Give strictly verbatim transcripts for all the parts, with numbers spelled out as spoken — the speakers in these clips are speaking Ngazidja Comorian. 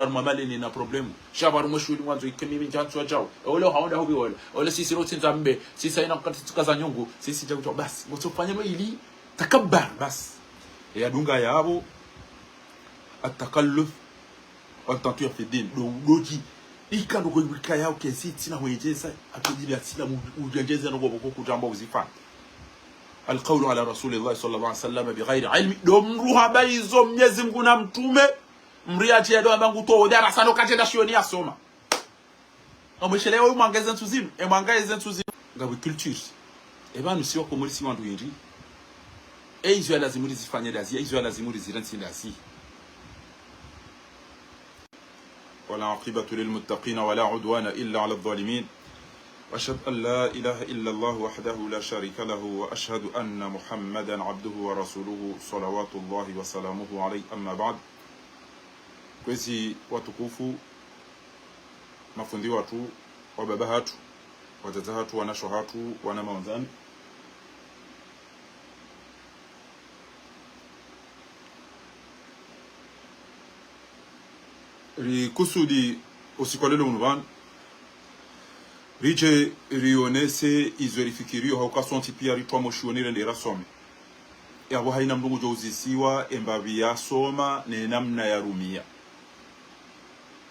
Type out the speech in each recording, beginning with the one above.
Harumwa mali nina problème. Sha pvo harumwa shuhuli mwandzo ike mimi ndjantsu wadjau. Ole haonda hubi ole. Ole sisi rotsindza mbe. Sisi haina kukati tsuka za nyungu. Sisi dja kudjau basi. Ngotsofanya no ili. Takabbar basi. Yadunga yapvo. At-takalluf. Wa tantu ya fi din. Ndo, ndo dji. Ika ndo kwe wika yao kesi tsina hwedjeza. Atudjili atsina u-, udjandjeza ndo koboko kudjamba uzifanya. Al-qawlu ala Rasulillahi sallallahu alayhi wa sallam bighairi ilmi. Ndo mdru hamba izo Mnyezi Mngu na mtrume. Mdru yatsi yado amba ngutowo darasa no kadjenda shioni yasoma. Ngamwishelewa uyu mwanga eze ntsu zinu, e mwanga eze ntsu zinu. Ngapvo culture. E pvanu si wakomori si wandru hindri. E izo yalazimu rizifanye ndazi, e izo yalazimu rizirantsi ndazi. والعاقبة للمتقين ولا عدوان إلا على الظالمين. وأشهد أن لا إله إلا الله وحده لا شريك له، وأشهد أن محمدا عبده ورسوله، صلوات الله وسلامه عليه، أما بعد. Kwezi watukufu, mafundi watru, wababa hatru, wadzadze hatru, wanashe hatru, wana mawandzani. Rikusudi usiku wa leo unu pvanu, ridje rionese izo rifikiriyo, hauka sontsi pia ritwamo shioni rende rasome. Yapvo haina mdru ngudjo uzisiwa, e mbapvi yasoma, ne namna yarumiya.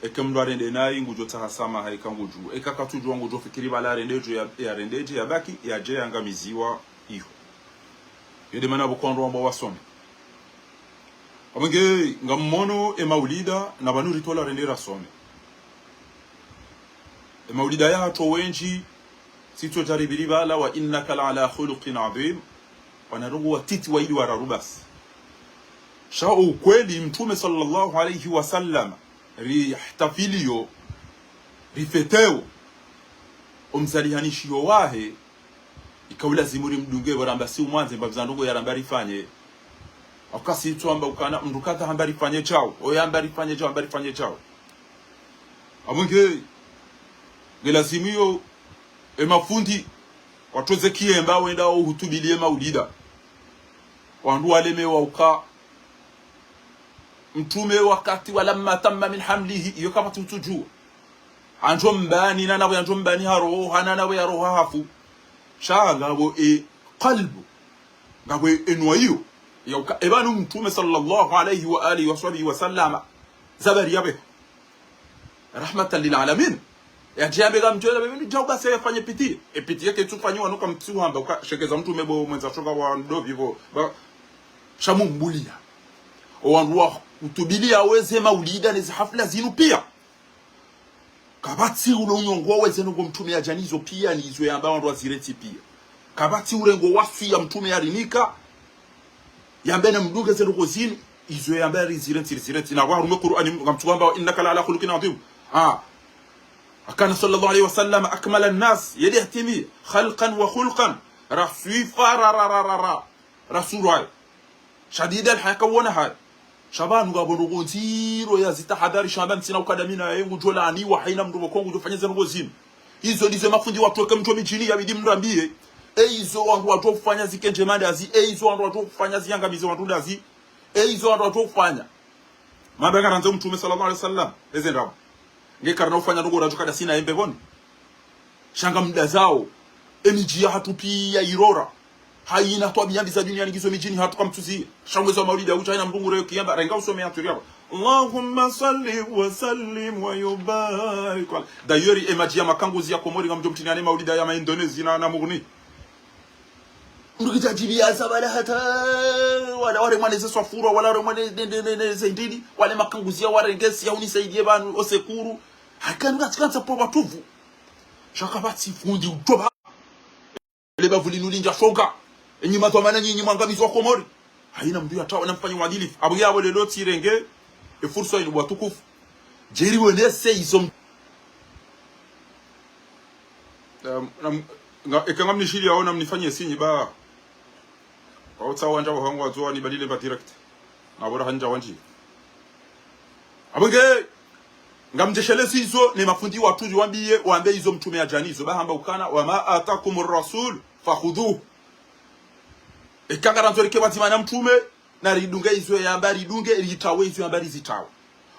Eke mdru arende nayi, ngudjo tsaha samaha eka ngudjuo. Eka katsudjuwa ngudjo fikiri pvala arende djo ya, yarende dje, yabaki, yadje yangamiziwa iho. Yo nde mana pvo kwandro wamba wasome. Apvo nge, ngammono e maulida, na pvanu ritola rende rasome. E maulida yahatru wendji, sitso djaribiri pvala, وإنك لعلى خلق عظيم. Wana ndrongoo watiti waili wararu basi. Sha ukweli, Mtrume sallallahu alayhi wa sallam, rihtafiliyo, rifetewo, omzalihanishiyo wahe, ika ulazimu rimdunge, pvo ramba si umwandze, mbapvi za ndrongoo yaramba rifanye. Hauka si itso amba ukana, mdru kadha hamba rifanye shawo, oya hamba rifanye shawo, hamba rifanye shawo. Apvo nge, nge lazimu iyo, e mafundi, watru ze kiemba wenda uhutubiliye maulida. Wandru walemewa uka, Mtrume wakati ولما تم من حمله, iyo kapvatsi utsudjuwa. Handjo mbani, nana pvo handjo mbani haroha, nana pvo yaroha hafu. Sha ngapvo e kalbu. Ngapvo e nwayo. Ya uka, e pvanu Mtrume sallallahu alayhi wa alihi wa sahbihi wa sallama. Zabari yapveha. Rahmatan lil alamin. Yadje yambe ngamdjo, yapve pvinu djau basi yafanye piti. E piti yake tsufanyiwa nuka mtsu hamba, uka shekeza Mtrume pvo mwendza shoka wa ndopvi pvo. Ba, sha mumbuliya. O wandru wahutubiliya weze maulida neze hafla zinu pia. Kapvatsi ulo unyongo weze ndrongoo Mtrume yadja nizo pia, nizo yamba wandru wazirantsi pia. Kapvatsi urengo waswiya Mtrume yarinika, yambe namdunge ze ndrongoo zinu, izo yamba rizirantsi, rizirantsi. Na pvo harumwa Kur'ani, ngamtsu wamba, وإنك لعلى خلق عظيم. Ah. وكان صلى الله عليه وسلم أكمل الناس، yedi hatimiya, خلقا وخلقا. Raswifa, ra, ra, ra, ra, ra. Rasulullah. Shadidal haya, kawona haya. Sha pvanu ngapvo ndrongoo ndziro yazitahadhari, sha amba ntsina ukadamina, ye ngudjo laaniwa, haina mdru pvoko ngudjo fanya ze ndrongoo zinu. Izo ndizo mafundi watru eke mdjo midjini yabidi mrambiye. E izo wandru wadjo ufanya zike ndjema ndazi, e izo wandru wadjo ufanya ziyangamize wandru ndazi, e izo wandru wadjo ufanya. Mamba ngarandzo Mtrume sallallahu alayhi wa sallam, eze ndrabo. Nge karina ufanya ndrongoo radjo kada sina yembe pvoni. Sha ngamdazao, e midji yahatru pia irora. Haina twabiya mbi za duniani ngizo midjini hatru kamtsuzi. Sha mwezi wa maulida utsha haina mdru ngureyo kiyamba, renga usome hatru riyaba. اللهم صل وسلم وبارك على. D'ailleurs, e madji ya makanguzi ya Komori ngamdjo mtrini ane maulida ya ma Indonésie na, na Mughni. Mdru kidjadjibiya za pvala hata, wala waremwa neze swafura, wala waremwa ne, ne, ne, ne, ne zendini, wale makanguzi ya warengesi, ya unisaidiye pvanu, o secours. Haka mdru katsikandza pvo watuvu. Sha kapvatsi fundi utoba. Ele bavu linu lindja shonga. Enyi madhwamana nyinyi mwangamizi wa Komori. Haina mdru yatawa na mfanye uadilifu. Apvo yapvo lelo tsirenge, e fursa inu watukufu. Djeri wonese izo m-, Em, nam-, nga, eka ngamnishiliyawo namnifanye sinyi ba. Wautsa wandja wahangu wadjo wanibadile mba direct. Ngapvo raha ndja wandji. Apvo nge, ngamdjeshele zizo, ne mafundi watru dji wambiye, wambe izo Mtrume yadja nizo, ba hamba ukana, وما آتاكم الرسول فخذوه. Eka ngarandzo rike pvadzima na Mtrume, naridunge izo yamba ridunge, ritawe izo yamba rizitawe.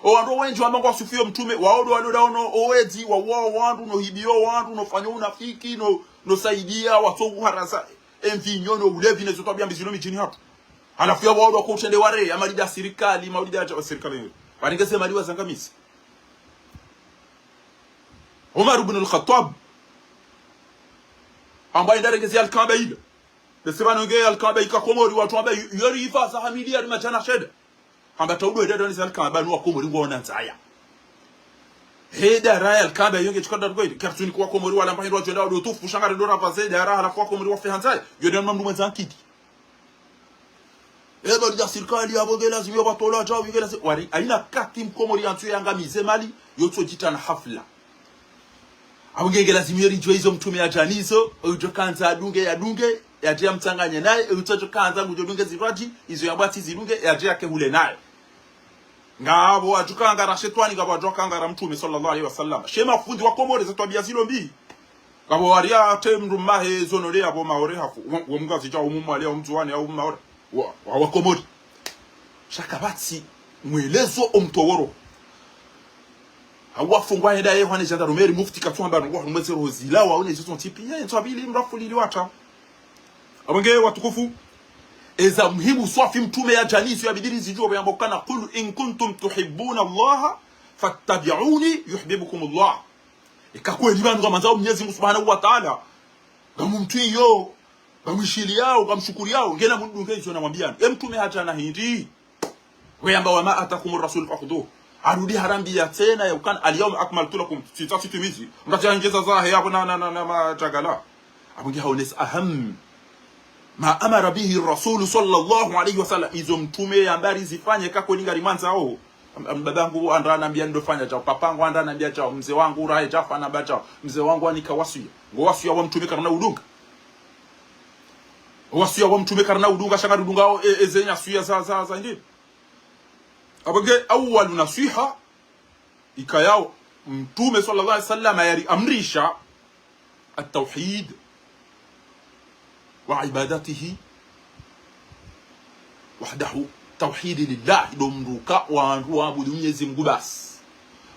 O wandru wendji wamba ngwaswifiyo mtrume, wao ndo walo daono, o wedzi, wauwa wandru, no hibiyo wandru, no fanyo unafiki, no, no saidiya, watso uharasa, e mvinyo, no ulevi, ne zo twabiya mbi zilo midjini hatru. Halafu ya wao ndo wako utrende ware, ya mali ya sirikali, mali ya sirikali. Warenge ze mali wazangamize. Umar ibn al-Khattab, hamba yende yarenge ze Alkaaba ile. Bese pvanu nge Alkaaba ika Komori, watru wamba yo, yo rifa za hamiliya ri madjana shenda. Hamba taudo yende yarenge ze Alkaaba nu wa Komori ngwaona ndzaya. He dara ya Alkaaba yo nge tsikanda rugwede. Kartsuni kwa Komori wala mba hindru wadjo enda wado tufu, sha ngari ndo rapa ze dara halafu wa Komori wafe ha ndzaya. Yo nde mndru mwendza ankili. E mali ya sirikali, apvo nge lazimu yo pvatolwa djau, nge lazimu. Wari, haina wakati mkomori yantsu yangamize mali, yotso djita na hafla. Apvo nge, nge lazimu yo ridjuwe izo mtrume yadja nizo, udjo kandza adunge, yadunge, yadje yamtsanganye naye, utso djo kandza ngudjo dunge zirwadji, izo yabwatsi zidunge, yadje yake hule naye. Ngapvo wadjo kangara shetwani, ngapvo wadjo kangara mtrume, swallallahu alayhi wa sallam. She mafundi wa Komori, ze twabiya zilo mbi. Ngapvo wari hata mndru mmahe zonole yapvo Maore hafu. Wo, wo Mngazidja, wo Mmwali, wo Mndzuwani, wo Mmaore. Wa, wa, wa Komori. Sha kapvatsi mwelezo o mtoworo. Hawafungwa henda yehwa ne gendarmerie, mufti katsu hamba ndrongo, harumweze roho zila, waone zizo ntsipi, ye, ntswa pvili, mrafu lili watra. Apvo nge watukufu, eza muhimu swafi mtrume yadja nizo yabidi rizidjuwe, pvo yamba ukana, "قل إن كنتم تحبون الله فاتبعوني يحببكم الله." Eka kweli pvanu ngamwandzao Mnyezi Mungu Subhanahu wa Ta'ala, ngamumtwiyo, ngamwishiliyao, ngamshukuriyao, ngena mundunge izo namwambiyani. E mtrume hadja na hindri? Weyamba, "وما آتاكم الرسول فخذوه." Harudi harambiya tsena ya ukana, "اليوم أكملت لكم." Sitsa sitimizi. Mkati ya ngeza zahe yapvo na, na, na, na matagala. Apvo nge haonesa, aham. ما أمر به الرسول صلى الله عليه وسلم. Izo mtrume yamba rizifanye, eka kweli ngarimwandzao. Am-, am-, babangu andra anambiya ndo fanya djau. Papangu andra anambiya djau. Mze wangu rahe djafa anamba djau. Mze wangu anika waswiya. Ngo waswiya wa mtrume karina udunga. Waswiya wa mtrume karina udunga, sha ngari udunga o, e, e, ze nyaswiya za, za, za, indi. Apvo nge awwalu naswiha, ikayao, mtrume swallallahu alayhi wa sallam yari amrisha, التوحيد وعبادته وحده. Tawhidi lillahi, ndo mndru uka wandru waabudu Mnyezi Mungu basi.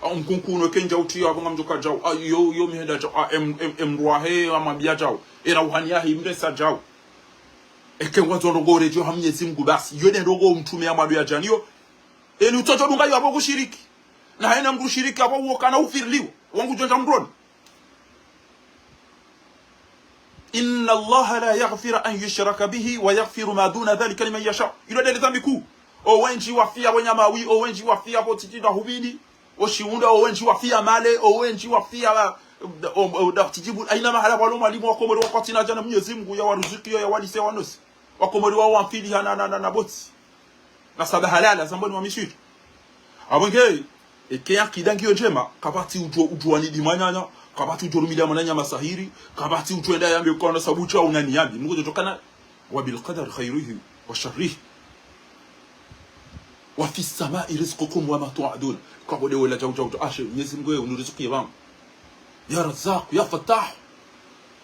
A, mkunkuno kenja uti ya, apvo ngamdjo ka djau. A, yo, yo mihenda djau. A, em, em, em, mndru wahe, amwambiya djau. Era uhani yahe, imresa djau. Eke ngwandzo ndrongo redjo ha Mnyezi Mungu basi. Yo nde ndrongo mtrume ya mwando yadja niyo. Eni utsodjo dunga yo apvo kushiriki. Na haina mndru shiriki apvo uwo kana ufiriliwa. Wangu djonja mndroni. إن الله لا يغفر أن يشرك به ويغفر ما دون ذلك لمن يشاء. Ilo ndele dhambi kuu. O wendji wafiya pvo nyamawi, o wendji wafiya pvo titi na hubidi. O shiunda, o wendji wafiya male, o wendji wafiya, o, o, da titi bu-, haina mahala pvwalo mwalimu wa Komori wakati na djana Mnyezi Mungu ya waruzukiyo, ya walise wanosi. Wa Komori wa wamfili hana, na, na, na boti. Na saba halala, zamboni wa miswiri. Apvo nge, eke akida ngiyo ndjema, kapvatsi udjo, udjo wanidi mwananya, kapvatsi udjo rumida mwananya masahiri, kapvatsi udjo enda yambe kwa na sabu djau nani yambi. Mungu djo kana, وبالقدر خيره وشره. وفي السماء رزقكم وما توعدون. Kwa bode wela djau, djau, djau. Ashe, Mnyezi Mungu ye, unurizukiye pvangu. Ya Razzaq, ya Fattah.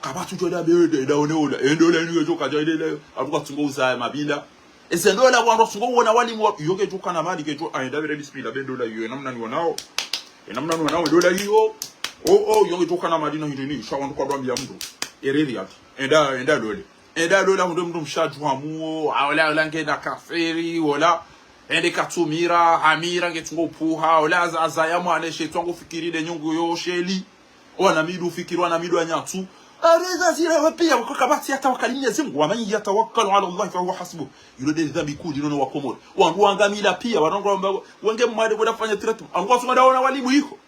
Kapvatsi udjo enda be, enda, enda one ola. Enda ola, inu yejo kadja, enda, enda. Apvo katsungo uzaya mabinda. Ese ndola wandru wasungo wona walimu wa, iyo ngejo kana mali, ngejo, a, enda bere bismillah, be ndola iyo, enamna niwonao. Enamna niwonao, ndola iyo. O, o, iyo ngejo kana mali na hindrini, sha wandru kwadwambiya mndru. Ereri yati. Enda, enda lole. Enda lola hundre mndru mshadju hamuo, a, ola, ola ngena kafiri, ola. Ende katsumira, hamira, ngetsungo upvuha, ola, aza, aza ya mwane, shetwa ngo fikiri de nyungu yo, sheli. Wana midu fikiri, wana midu anyatsu. Areza zira wapiya, wako kapvatsi yatawakali Mnyezi Mungu. ومن يتوكل على الله فهو حسبه. Ilo de dhambi kuu lilo no wa Komori. Wandru wangamila piya, wandru wamba, wenge mwade kwenda fanya traitement. Wandru watsungenda wona walimu iko.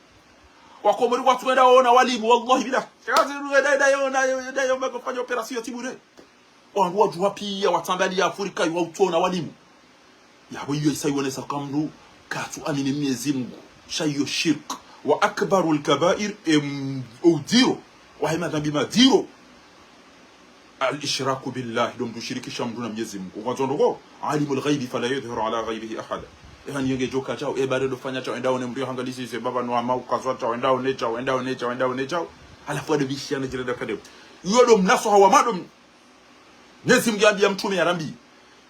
Wa Komori watsungenda wona walimu, wallahi billah. Shakazi, da, da, yo, da, yo, da, yo, mbako fanya opération ya tibure. Wandru wadjuwa piya, watsambali ya Afrika, yo, wautsona walimu. Yapvo iyo isa iwonesa ka mndru katsu amini Mnyezi Mungu. Sha iyo shirk. وأكبر الكبائر, em, udziro. Wahe madhambi madziro. الإشراك بالله, ndo mndru shirikisha mndru na Mnyezi Mungu. Kwanza ndoko, عالم الغيب فلا يظهر على غيبه أحدا. Eha ni yenge joka chao, e bare ndo fanya chao, enda one mndru hangalisi ze baba no ama ukazwa chao, enda one chao, enda one chao, enda one chao. Halafu ade bishiya na jirenda kade. Iyo ndo mnaso hawa madom. Mnyezi Mungu yambiya mtrume yarambi.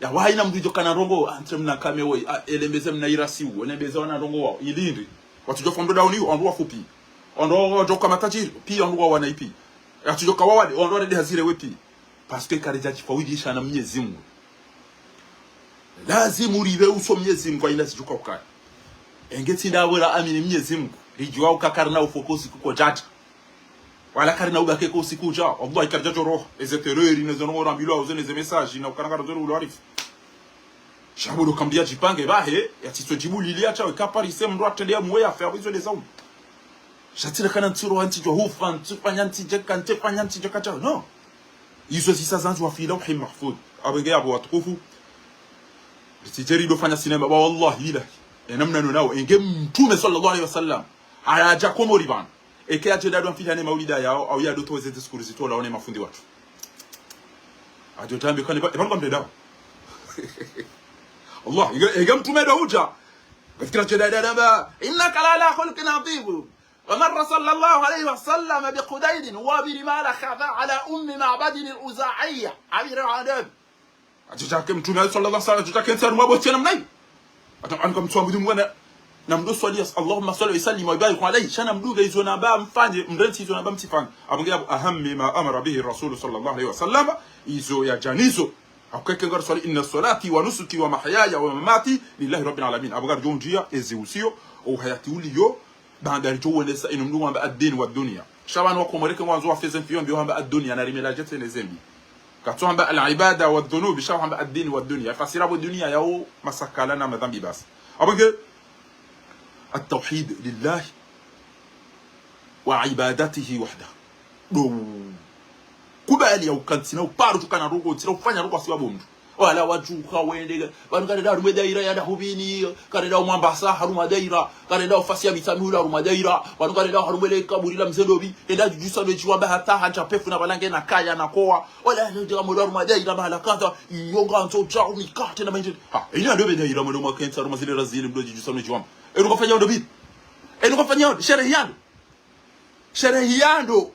Ya, wahaina mndru idjo kana ndrongoo, ah, ntre mna kame woyi, ah, elembeze mna irasiu, elembeze wana ndrongoo wao, ilindri. Watsudjo fa mndru dauni, wandru wafupvi. Wandru wadjo ka matajiri, pia wandru wawana ipvi. Yatsudjo ka wawade, wandru warende hazire wepvi. Parce que karidja djifawilisha na Mnyezi Mungu. Lazimu ripve uso Mnyezi Mungu, haina zidjuka ukaya. Enge tsi nda wera amini Mnyezi Mungu, ridjuwa uka karina ufokosi kuko djadja. Wala karina ubake ko usiku udja. Wallahi karidja djoroha. Eze terreur, neze ndrongoo rambilwa, uze neze message, na ukana karidja djoroha ulo arifu. Sha bo ndo kambiya djipange bahi, yatsitso djibu lili ya tsawe, ka parise mndru atrende ya muwe ya fe, awizo de zaumu. Sha tsile kana ntsiro, ntsidjo hufa, ntsifanya, ntsijeka, ntsifanya, ntsijeka tsawe. No. Izo zisa zandzwa fi lawhi mahfudh. Abenge abo watukufu. Ritsidje ridofanya sinema, ba wallahi billahi. Ena mna nonao, enge Mtrume swallallahu alayhi wa sallam. Hayadja Komori pvanu. Eke yadje dadu amfilane maulida yao, au yadotowe ze discours zitolwa one mafundi watru. Adjo tambi kane ba, e pvanu kamdedao. Allah, enge, enge Mtrume do udja. Kafikira dje dadu amba, "Innaka la ala khuluqin adhim." ومر صلى الله عليه وسلم بقديد وبرمال خذا على أم معبد الخزاعية. Abire wa adabu. Adjo djake Mtrume swallallahu alayhi wa sallam, adjo djake ntsi harumwa boti ya namna yi. Ata anu kamtsuwa mbudu mwana. Namdo swali ya, اللهم صل وسلم وبارك عليه. Sha namdunge izo namba mfanye, mrentsi izo namba mtsifanye. Abenge abo أهم ما أمر به الرسول صلى الله عليه وسلم. Izo yadja nizo. Akeke ngari swali, "إن صلاتي ونسكي ومحياي ومماتي لله رب العالمين." Abenge ridjo undjiya, ezi usiyo, o uhayati uliyo, baanda ridjo uwenesa inu mndru wamba ad-din wa dunya. Sha pvanu wa Komori ke ngwandzo wafeze mfiyo mbiyo hamba ad-dunya, na rimela djetse ne zembi. Katsu hamba al-ibada wa dhunubi, sha hamba ad-din wa dunya. Fasira bo dunya yao masakala na madhambi basi. Abenge, التوحيد لله وعبادته وحده. Do. Kubali ya uka ntsina uparo tsukana ndrongoo, ntsina ufanya ndrongoo wasi wa bo mndru. Wala wadjuha wende, pvanu karenda harumwa daira ya Dahubini, karenda Mwambasa harumwa daira, karenda ufasi ya Mitsamihuli harumwa daira, pvanu karenda harumwa le kaburi la Mze Ndopvi, enda djudjusa no djiwamba hata hadja pefu na pvala nge na kaya na kowa. Wala ndo djika mwendo harumwa daira mahala kadha, iyo ngandzo djao mikate na maindje. Ha, ini ando be daira mwendo mwa kentsi harumwa zile razili mdo djudjusa no djiwamba. Enu kafanya ndo bi. Enu kafanya ndo, sherehi yando. Sherehi yando.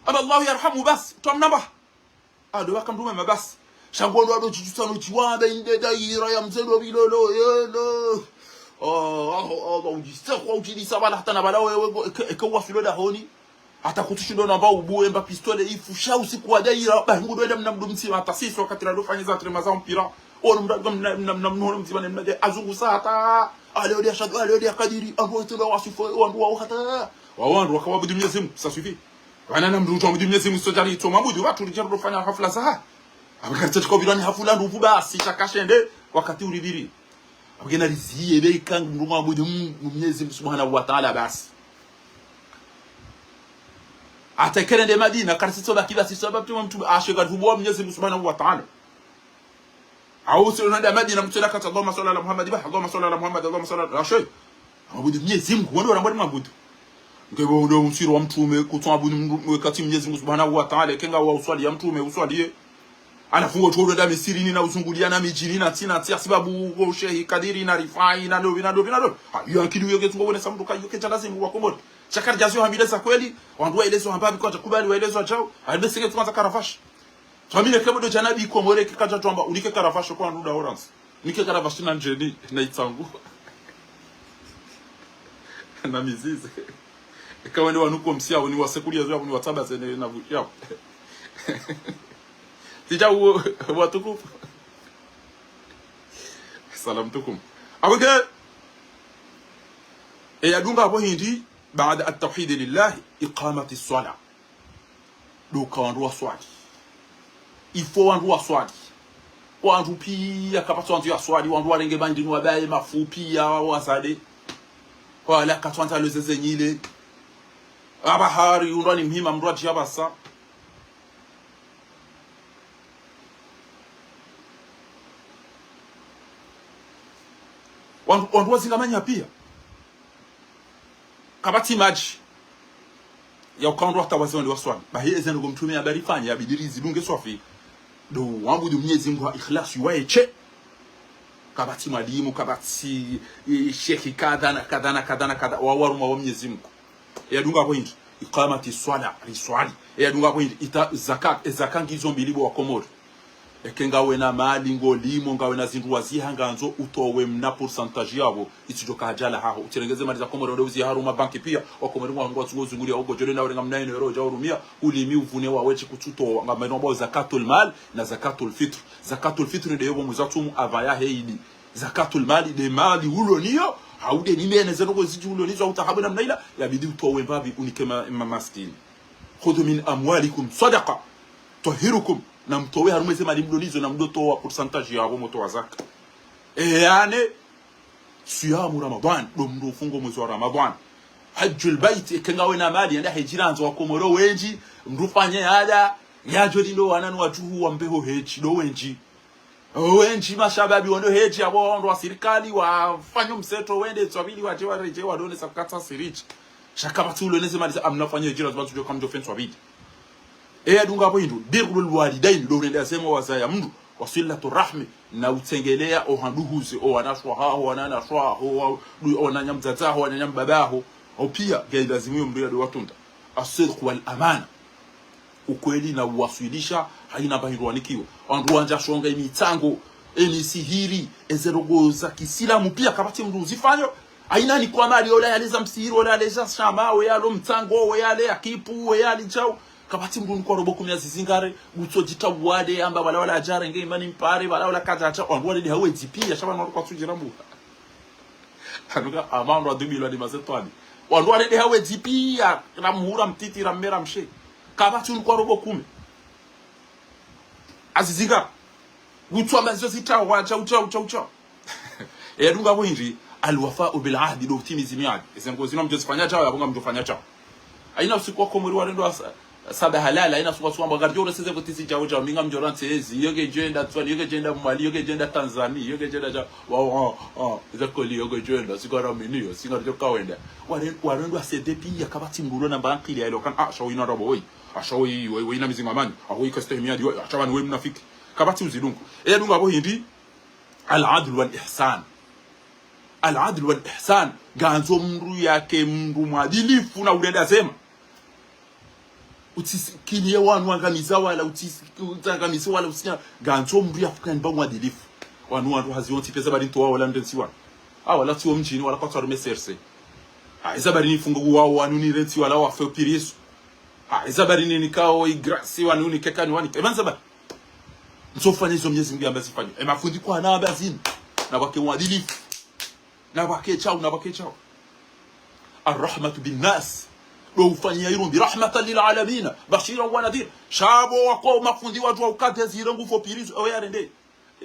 Amba Allahu yarhamu basi, twamnamba. Ado waka mndru mwema basi. Sha ngondo ado djidjusa no djiwamba inde daira ya Mze Ndopvi lolo, yelo. Oh, oh, oh, udjise kwa udjilisa pvala hata na pvala wewe, eke, eke waswilo dahoni. Hata kutsushindo namba ubuwe mba pistolet ifu, sha usiku wa daira, ba ngudo enda mna mndru mdzima, hata sisi wakati rado fanya za trema za mpira. Ono mndru mna, mna, mna, mna, mna mdzima ne mna de, azungusa hata. Ale ode ashadu, ale ode akadiri, ando watendo wasufo, wandru wao hata. Wa wandru waka wabudu Mnyezi Mungu, ça suffit. Wana na mndru udjo mwabudu Mnyezi Mungu, sodjari itso mwabudu, watru ridjaro dofanya hafla zaha. Abenge karitsa tiko bilwani hafla ndupvu basi, sha kashende, wakati uribiri. Abenge nariziye be ika mndru mwabudu Mungu, Mnyezi Mungu Subhanahu wa Ta'ala basi. Hata kerende Madina, karisitso baki basi, sababu tu mndru, ashe karifubuwa Mnyezi Mungu Subhanahu wa Ta'ala. Au si unanda Madina mtu laka اللهم صل على محمد, ba, اللهم صل على محمد, اللهم صل على, ashe. Mwabudu Mnyezi Mungu, wando wanambwa ni mwabudu. Nge bo ndo usiro wa mtrume, kutsu mwabudu mndru, wakati Mnyezi Mungu Subhanahu wa Ta'ala, kenga wa uswali ya mtrume, uswaliye. Halafu ngo tolo nda misirini na uzunguliya na midjini na tsi na tsi, hasibabu ngo shehi kadiri na rifai na ndopvi na ndopvi na ndopvi. Ha, iyo akili iyo ketsungo wonesa mndru ka iyo kedja lazimu wa Komori. Sha karidjaziyo hambile za kweli, wandru waelezo hamba biko atakubali waelezo ajao, halibe sike tsukanza karavashi. Twamine kebo do djana bi Komori ke kadja twamba, unike karavashi kwa nduda orange. Nike karavashi na ndjeni, na itsangu. Na mizizi. Eka wende wanu komsi yao, ni wasekuliya zo yao, ni watsaba zene na vuki yao. Tija uwo, watukufu. Salam tukum. Abenge, e yadunga apvo hindri, baada at-tawhid lillah, iqamati swala. Ndo uka wandru waswali. Il faut wandru waswali. Wandru piya kapvatsi wandru yaswali, wandru warenge maindri ni wabaye mafupvi ya wazade. Wala kapvatsi wandru alozeze nyile. Aba hari undrwa ni mhima mndru adjiya basa. Wandru, wandru wazingamanya piya. Kapvatsi madji. Ya uka wandru watawaze wende waswali. Bahi eze ndrongoo mtrume yamba rifanye, yabidi rizidunge swafi. Ndo wambudu Mnyezi Mungu ha ikhlas waye she. Kapvatsi mwalimu, kapvatsi, eh, shehi kadha na kadha na kadha na kadha. Wa warumwa wa Mnyezi Mungu. E yadunga apvo hindri. Iqamati swala, riswali. E yadunga apvo hindri. Ita zakat, e zaka ngizo mbili bo wa Komori. Eke ngawe na mali, ngolimo, ngawe na zindru waziha, ngandzo utowe mna pourcentage yapvo, itsidjo ka hadja la haho. Utsirenge ze mali za Komori wende uziha harumwa banki piya, wa Komori ngwa, ngwatsungo zunguliya uko, djole na urenga mna inu yero udja urumiya, ulimi uvune wawe tsi kutsutowa, ngamba inu wambao zakatul mal na zakatul fitr. Zakatul fitr nde yopvo mwezi wa tsumu apvaya he idi. Zakatul mali nde mali ulo nayo, hau nde nimene ze ndrongoo zidji ulo nazo, hau tahabu namna ila, yabidi utowe mbapvi unike ma, ma, maskini. Khudhu min amwalikum sadaqa, tutahhirukum, na mtowe harumwa ze mali mlo nazo, na mdo towa pourcentage yapvo mtowa zaka. E, yaani, siyamu Ramadan, ndo mdru ufungo mwezi wa Ramadan. Hajjul bayt, eke ngawe na mali, yenda hedji randzo wa Komori wendji, mdru fanye ada, yadjo lindo wana ni wadjuhu wambe ho hedji, ndo wendji. Wendji mashababi wendo hedji, apvo wandru wa sirikali, wafanye mseto, wende ntswabili, wadje waredjei, wadone sa kukatsa siridji. Sha kapvatsi ulo neze mali za amna fanye hedji, lazima tsudjo kamdjo fe ntswabili. E yadunga apvo hindru, birrul walidain, ndo urende wema wazaya mdru, wa silatu rahmi, na utsengeleya ohanduhuze, owanashe wahaho, wananyashe wahaho, wa, du, owananya mdzadze haho, wananya mbaba haho, o piya, ngayi lazimu yo mdru yado watunda. As-sidq wal amana. Ukweli na uwaswilisha, hayina mba hindru wanikiwa. Wandru wandja shonga emitsango, emisihiri, eze ndrongoo za kisilamu piya kapvatsi mdru uzifanyo. Hayina ni kwa mali, ola yaleza msihiri, ola yaleza shama, we yalo mtsango, we yale akipu, we yale chau. Kapvatsi mdru nikwa robo kume yazizingare, kutso djita wade, amba wala wala adjare nge imani mpare, wala wala kadjacha, wandru wale nde hawe dzipiya, sha wandru kwatsu djira mbuha. Hanuka, ama wandru wadubilwa ni mazetwani. Wandru wale nde hawe dzipiya, na mhura mtiti, na mme na mshe. Kapvatsi nikwa robo kume. Azizinga. Kutsu amba zizo zitawa, chau, chau, chau, chau. E yadunga apvo hindri, al-wafa'u bil ahdi, ndo utimizi miadi. Eze ndrongoo zinu ngamdjo zifanya chao, yapvo ngamdjo fanya chao. Hayina usiku wa Komori warendo wa sa, saba halala, hayina usiku wa suwamba, ngaridjo ureseze pvo tisi chao chao, mi ngamdjo rantsi ezi, yo kedjo enda Ntswani, yo kedjo enda Mwali, yo kedjo enda Tanzania, yo kedjo enda cha, wa, wa, wa, eza koli yo kedjo enda, siku aramini yo, singa ridjo kawenda. Ware, warendo wa C D P ya kapvatsi mdru ulo na mba ankili ya ilo kan, ah, sha wo ina rabo, woi. Ah, sha wo yi, woi, woi na mizingo amani. Ah, woi kastehi miadi, woi, ah, sha wanu woi mnafiki. Kapvatsi uzidungu. E yadunga apvo hindri, al-adl wal ihsan. Al-adl wal ihsan. Ngandzo mdru yake mdru mwadilifu na urenda zema. Utsisikiniye wanu wangamiza wala, utsisi, utsangamize wala, utsinya. Ngandzo mdru yafuka ni mba mwadilifu. Wanu wandru hazi wontsi pesa bari ntowa wala ndentsi wanu. Ah, wala tsiwo mdjini, wala kwatsu harume serse. Ah, eza bari nifungo wao wanu nirentsi wala wafe upirisu. Ah, eza bari ninikao igrasi wanu nikeka ni wani. Eba nza bari. Ntsofanya izo Mnyezi Mngu yamba zifanywe. E mafundi kwana amba zinu. Na wake uadilifu. Na wake chao, na wake chao. Arrahmatu bin nas. Ndo ufanyia irumbi. Rahmatan lil alamina. Bashira wa nadhir. Sha pvo wako mafundi wadjuwa ukade zire ngufo pirisu. Owe yarende.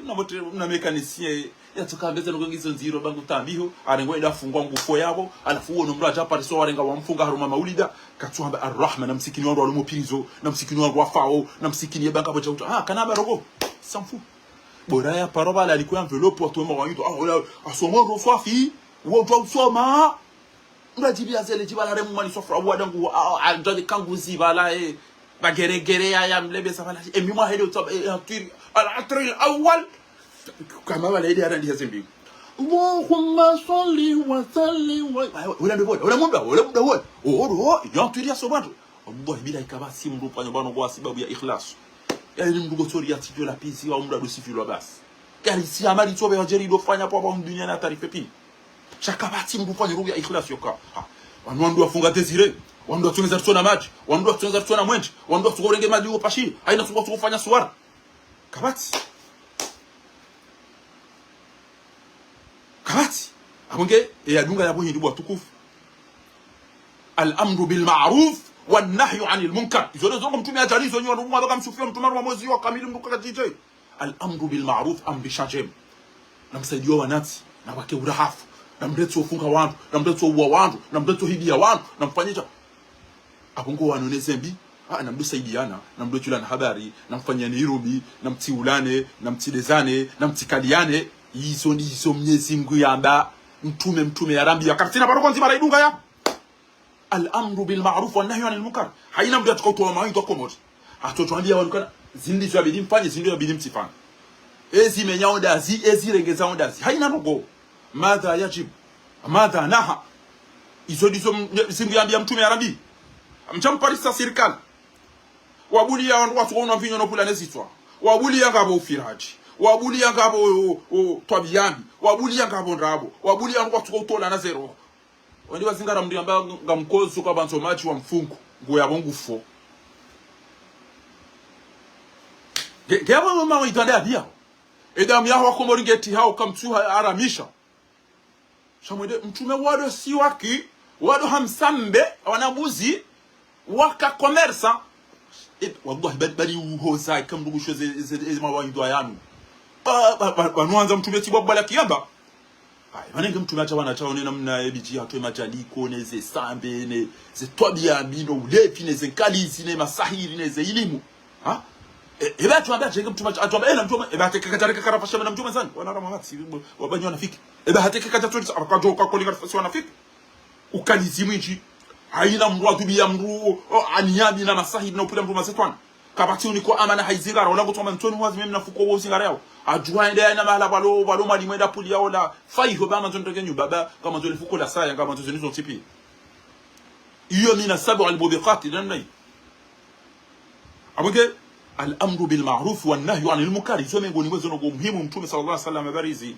Mna motre, mna mécanicien, yatsoka mbeza ndrongoo ngizo ndziro bangu tambiho, arengwa enda fungwa ngufo yapvo, halafu uwo no mdru adja pariso warenga wamfunga harumwa maulida, katsuhamba arrahma, na msikini wandru walo mo pirizo, na msikini wandru wafao, na msikini ye banga pvo chauta. Ah, kana barogo, samfu. Bora ya paro bala aliku ya enveloppe, watu wema wanyuto, ah, ola, asoma ro swafi, uwo udjuwa usoma. Mdru adjibiya zele djibala re mumani sofra, uwo adangu, ah, ah, ndjade kangu zibala, eh. Bageregere ya, ya mlebe sa bala, eh, mi mwa hele utsa, eh, antwiri, al-atri al-awwal. Kama bala ile arandi ya zembi. Allahumma salli wa sallim wa, wa, wa, wala ndo bwana, wala mumba, wala mumba, wala. Oh, oh, oh, ya antwiri ya sobatu. Allah, bila ikaba si mdru fanya bwana kwa sababu ya ikhlas. Ya ni mdru gotsori ya tsidjo la pizi wa mdru adosifilwa basi. Kari si amali tsobe wa djeri do fanya pvo pvo mdunia na tarife pi. Sha kapvatsi mdru fanya ruya ikhlas yoka. Ha. Wanu wandru wafunga désiré. Wandru watsongeza ritsona madji. Wandru watsongeza ritsona mwendje. Wandru watsuko urenge madji uwo pashi. Hayina tsuko tsuko fanya suwara. Kapvatsi. Kapvatsi. Apvo nge, e yadunga yapvo hindri watukufu. Al-amru bil ma'ruf wan nahyu anil munkar. Izo nde zo mtume adjali izo nyi wanu mwa baka msufia mtume wa mwezi wa kamili mdru kakatite. Al-amru bil ma'ruf, amrisha ndjema. Na msaidiye wanantsi, na wake urahafu, na mletse ufunga wandru, na mletse uwa wandru, na mletse hibiya wandru, na mfanyisha. Apvo ngo wanu ne zembi, ah, na mdo saidiana, na mdo shulana habari, na mfanyane irumbi, na mtsiulane, na mtsidezane, na mtsikaliane. Izo ndizo Mnyezi Mngu yamba, mtume, mtume yarambiya. Karitsina barogo ndzima ra idunga ya. Al-amru bil ma'ruf wan nahyu anil munkar. Hayina mdru yatsuka utowa mawaidha Komori. Atsotwambiya wanu kana, zindru izo yabidi mfanye, zindru yabidi mtsifanye. Ezi menya ondazi, ezi rengeza ondazi. Hayina ndrongoo. Madha yajib. Madha naha. Izo ndizo m-, zindru yambiya mtume yarambi. Mdja mparisa sirikali. Wabuliya wandru watsuka unwa mvinyo no pula ne zitswa. Wabuliya ngapvo ufiraji. Wabuliya ngapvo, o, o, twabiya mbi. Wabuliya ngapvo ndrabo. Wabuliya ngwatsuka utolana ze roho. Wandru wazingara mndru yamba ngamkozo kapvandzo madji wa mfungu. Ngu yapvo ngufo. Nge, nge yapvo mama wa itwande abiya. Edamu yaho wakomori ngetihao kamtsuha aramisha. Sha mwende mtrume wado siwaki, wado hamsambe, wana mbuzi, waka commerçant. Eh, wallahi, bali, bali uhoza, ika mndru ngusho ze, ze, ze, ze mawaidha yanu. Ba, ba, ba, ba, nuanza mtrume tsi bwa bala kiyamba. Ayi, pvanu nge mtrume atsha wana tshawo ne namna ebidji hatwe madjaliko, ne ze sambe, ne ze twabiya mbi, no ulevi, ne ze nkalizi, ne masahiri, ne ze ilimu. Ha? E, eba atuamba, atsha nge mtrume, atuamba, ena mtrume, eba hata kaka tsareka karafasha na mtrume zani. Wana rama hatsi, wabanyi wanafiki. Eba hata kaka tsatsolisa, abakadjo kwa kolinga fasi wanafiki. Ukalizi mwindji. Hayina mndru atubiya mndru, o, aniyami na masahiri na upvira mndru mazetwana. Kapvatsi uniko amana hayizingara, ola kutsoma ntsoni wazi mimi na fuko wo uzingara yawo. Adjuha ende hayina mahala pvalo, pvalo mwalimu enda puli yawo la, fayiho ba mandzo ntoke nyumba, ba, kamandzo le fuko la saya, kamandzo zenizo ntsipi. Iyo mina sabu al-mubiqat, namna yi. Apvo nge, al-amru bil ma'ruf wa nahyu anil munkar. Izo mengoni mwa zo ndrongoo muhimu Mtrume swallallahu alayhi wa sallam abarizi.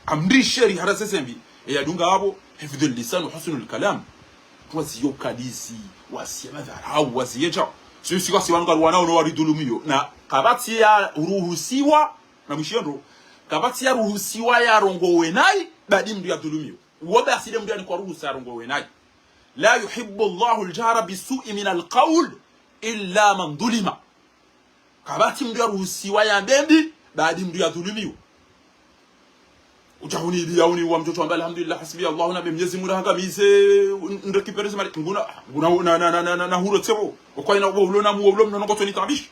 Amri sheri hara ze zembi. E yadunga apvo, hifdhul lisan wa husnul kalam. Waziye ukalizi, waziye madharau, waziye dja. Si, si, si wanu ngari wana ono waridhulumiyo. Na kapvatsi ya ruhusiwa, na mwishiyo ndro, kapvatsi ya ruhusiwa yarongowe nayi, badi mndru yadhulumiyo. Uwo basi nde mndru yanikwa ruhusa yarongowe nayi. لا يحب الله الجهر بالسوء من القول إلا من ظلم. Kapvatsi mndru yaruhusiwa yambe mbi, badi mndru yadhulumiwa. Udja huni ili yauni wa mtoto amba, alhamdulillah, hasbi Allah, na be Mnyezi Mungu hangamize, n-, nrekipere ze mali. Nguna, nguna, na, na huro tsebo. Okwa ina ulo na mu, ulo mnono kotsoni tabishi.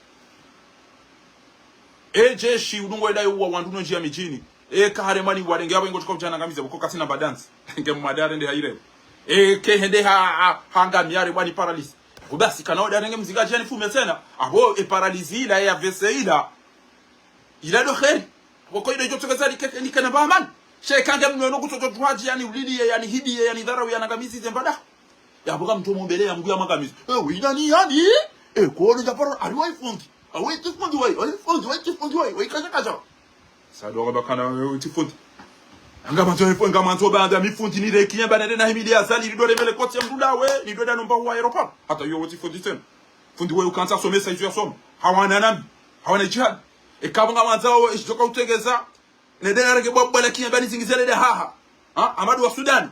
E jeshi, udungo eda yo wa wandru no ndjiya midjini. E kahare mani warenge apvo ingo tsuka udjana ngamize, pvoko katsina badansi. Nge mmadare nde hayire. E ke hende ha, ha, hanga miyare bwani paralyse. Apvo basi kana oda renge mzinga djani fume tsena. Apvo e paralyse ila, e A V C ila. Ila ndo kheri. Pvoko ila idjo tsoka zali keke ni kana ba amani. She kange mnono kutsoto djuhadji yani ulili ye, yani hidi ye, yani dharau, yani ngamizi ze mbada. Yapvo ka mndru mombele ya Mngu ya mwangamizi. E, we inani yani? E, kolo ndja paro, ari wa ifundi. Awe tsi fundi we, awe fundi we, tsi fundi we, we kasha kasha. Sa ndo ngamba kana, e, tsi fundi. Ngamandzo, ngamandzo ba anda mi fundi nireke yamba nende na himili ya zali, nido remele koti ya mndru dawe, nido da nomba wa aéroport. Hata yo tsi fundi tsena. Fundi we ukantsa somesa izo yasoma. Hawana nami. Hawana djihad. Eka pvo ngamandzo, e, shidjoka utegeza. Nende narenge bwa bala kiyamba nizingize nende haha. Ha? Amadu wa Sudani.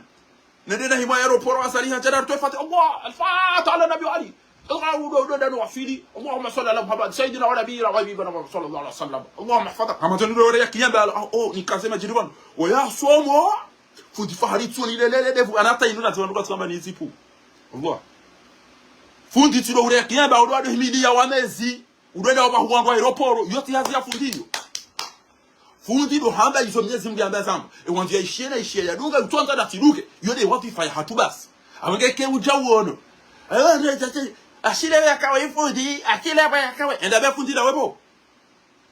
Nende na himwa aéroport wa sali ha jana rutwe fati. Allah, al-Fatiha ala Nabi Ali. Allah, udo, udo, dano wafili. اللهم صل على محمد سيدنا ونبينا وحبيبنا محمد صلى الله عليه وسلم. اللهم احفظك. Hama tenu ndo ya kiyamba, ah, oh, nikaze madjiri wanu. Oya somo. Fundi fahari tsoni lelele devu. Anata inu na tsi wandru katsamba ni zipu. Allah. Fundi tsi ndo ure ya kiyamba, udo ado himili ya wamezi. Udo enda wapvahu wandru aéroport. Yo tsi hazi ya fundi yo. Fundi ndo hamba izo Mnyezi Mngu yamba zamba. E wandru ya ishiye na ishiye ya dunga, utsondza na tsiduke. Yo nde wadhifa yahatru basi. Apvo nge ke udja uono. Ayo, nde, nde, nde, ashile yakawe ifundi, ashile apvo yakawe. Enda be fundi na wepvo.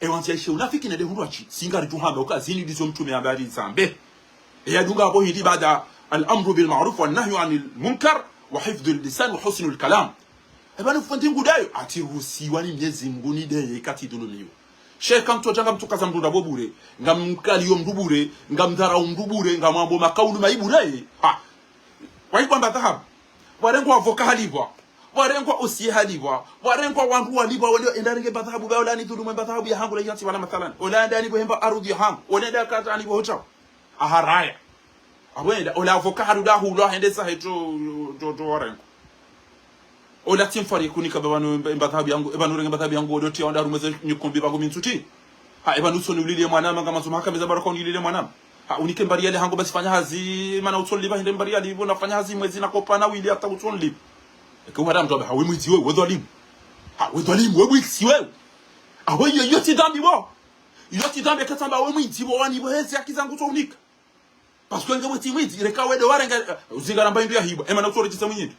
E wandru ya ishiye unafiki nende hundru atsi. Si ngari tsu hamba, uka zinu ndizo Mtrume yamba ari zambe. E yadunga apvo hindri baada الأمر بالمعروف والنهي عن المنكر وحفظ اللسان وحسن الكلام. Eba ni fundi ngudayo, ati ruhusiwa ni Mnyezi Mngu ni ndeye katsi dhulumiwa. She kamtsodja ngamtsukaza mndru ndrabo bure, ngamkaliyo mndru bure, ngamdharau mndru bure, ngamwambo makaulu mayi bure. Ha. Wayikwamba dhahabu. Warengwa avoka halipvwa. Warengwa usiye halipvwa. Warengwa wandru walipvwa, wende enda renge mba dhahabu, ba ola ni dhulumu mba dhahabu ya hangu la yatsi wala mathalan. Ola enda ni bohemba arudhi ya hangu. Ola enda kata ni bohocha. Aharaya. Apvo enda, ola avoka haruda hulwa hende sa heto, to, to warengo. Ola tsi mfari kunika ba pvanu mba, mba dhahabu yangu, e pvanu renge mba dhahabu yangu, odo tia wanda harumwa ze nyikumbi pvangu mi ntsuti. Ha, e pvanu utsoni uliliye mwanama, ngamandzo mahakama za baraka unililiye mwanama. Ha, unike mba riyali hangu basi fanya hazi, mana utsonilipva hindri mba riyali, pvo nafanya hazi mwezi na kopa na wili hata utsonilipva. Eke uhara mndru amba, ha, we mwidzi we, we dhwalimu. Ha, we dhwalimu, we mwidzi we. Ha, we yo, yo tsi dhambi pvo. Yo tsi dhambi, eke tsamba we mwidzi pvo, wani pvo hezi haki zangu tso unika. Parce que nge mwidzi mwidzi, ireka wende warenga, eh, uzinga namba hindru ya hibwa. Ema na utsore tsi sa mwinyindru.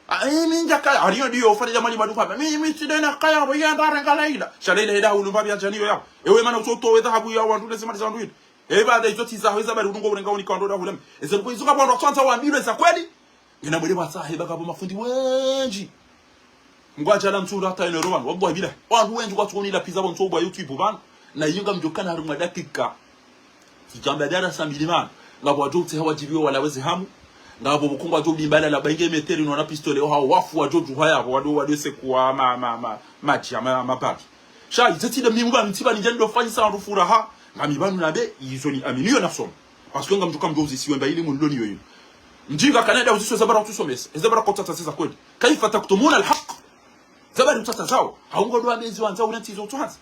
Ah, eh, mi ndja kaya, ariyo ndiyo, ufanya jamali maduka. Mi, mi tsi ndena kaya, pvo yenda renga Laila. Sha Laila heda hulu mbabi ya djaniyo ya. Ewe mana utso towe dhahabu ya wandru ne ze mali za wandru hindri. Ewe baada izo tsi zaho, eza bari udungo urenga unika wandru da hulami. Eze luko izo kapvo wandru watsandza wambilwe za kweli. Ngena mwele watsahe ba kapvo mafundi wendji. Mngu adjala mtsu ula hata enero pvanu. Wallahi billahi. Wandru wendji kwatsu koni lapviza pvo ntsu bwa YouTube pvanu. Na yinga mdjo kana harumwa dakika. Tsidjamba darasa mbili mana. Ngapvo wadjo utseha wadjibiwa wala weze hamu. Ngapvo pvoko ngwadjo udimbala la bainge meteri nona pistole oha wafu wadjo djuha yapvo wadjo wadjo sekuwa ma, ma, ma, madji ya ma, mabaki. Sha, ize tsi nde mi mba mtsiba nindjendo fanyisa wandru furaha. Ngami pvanu nabe, izo ni aminiyo nasoma. Parce que ngamdjo ka mdjo uzisiwe mba ilimu nilo niyo yinu. Mdjinga kana nda uzisiwe zabara utsusomesa. Ezabara kotsa tsaseza kweli. كيف تكتمون الحق. Zabari utsatsa zawo. Haungo ndo amezi wandza ule ntsizo utsuhanza.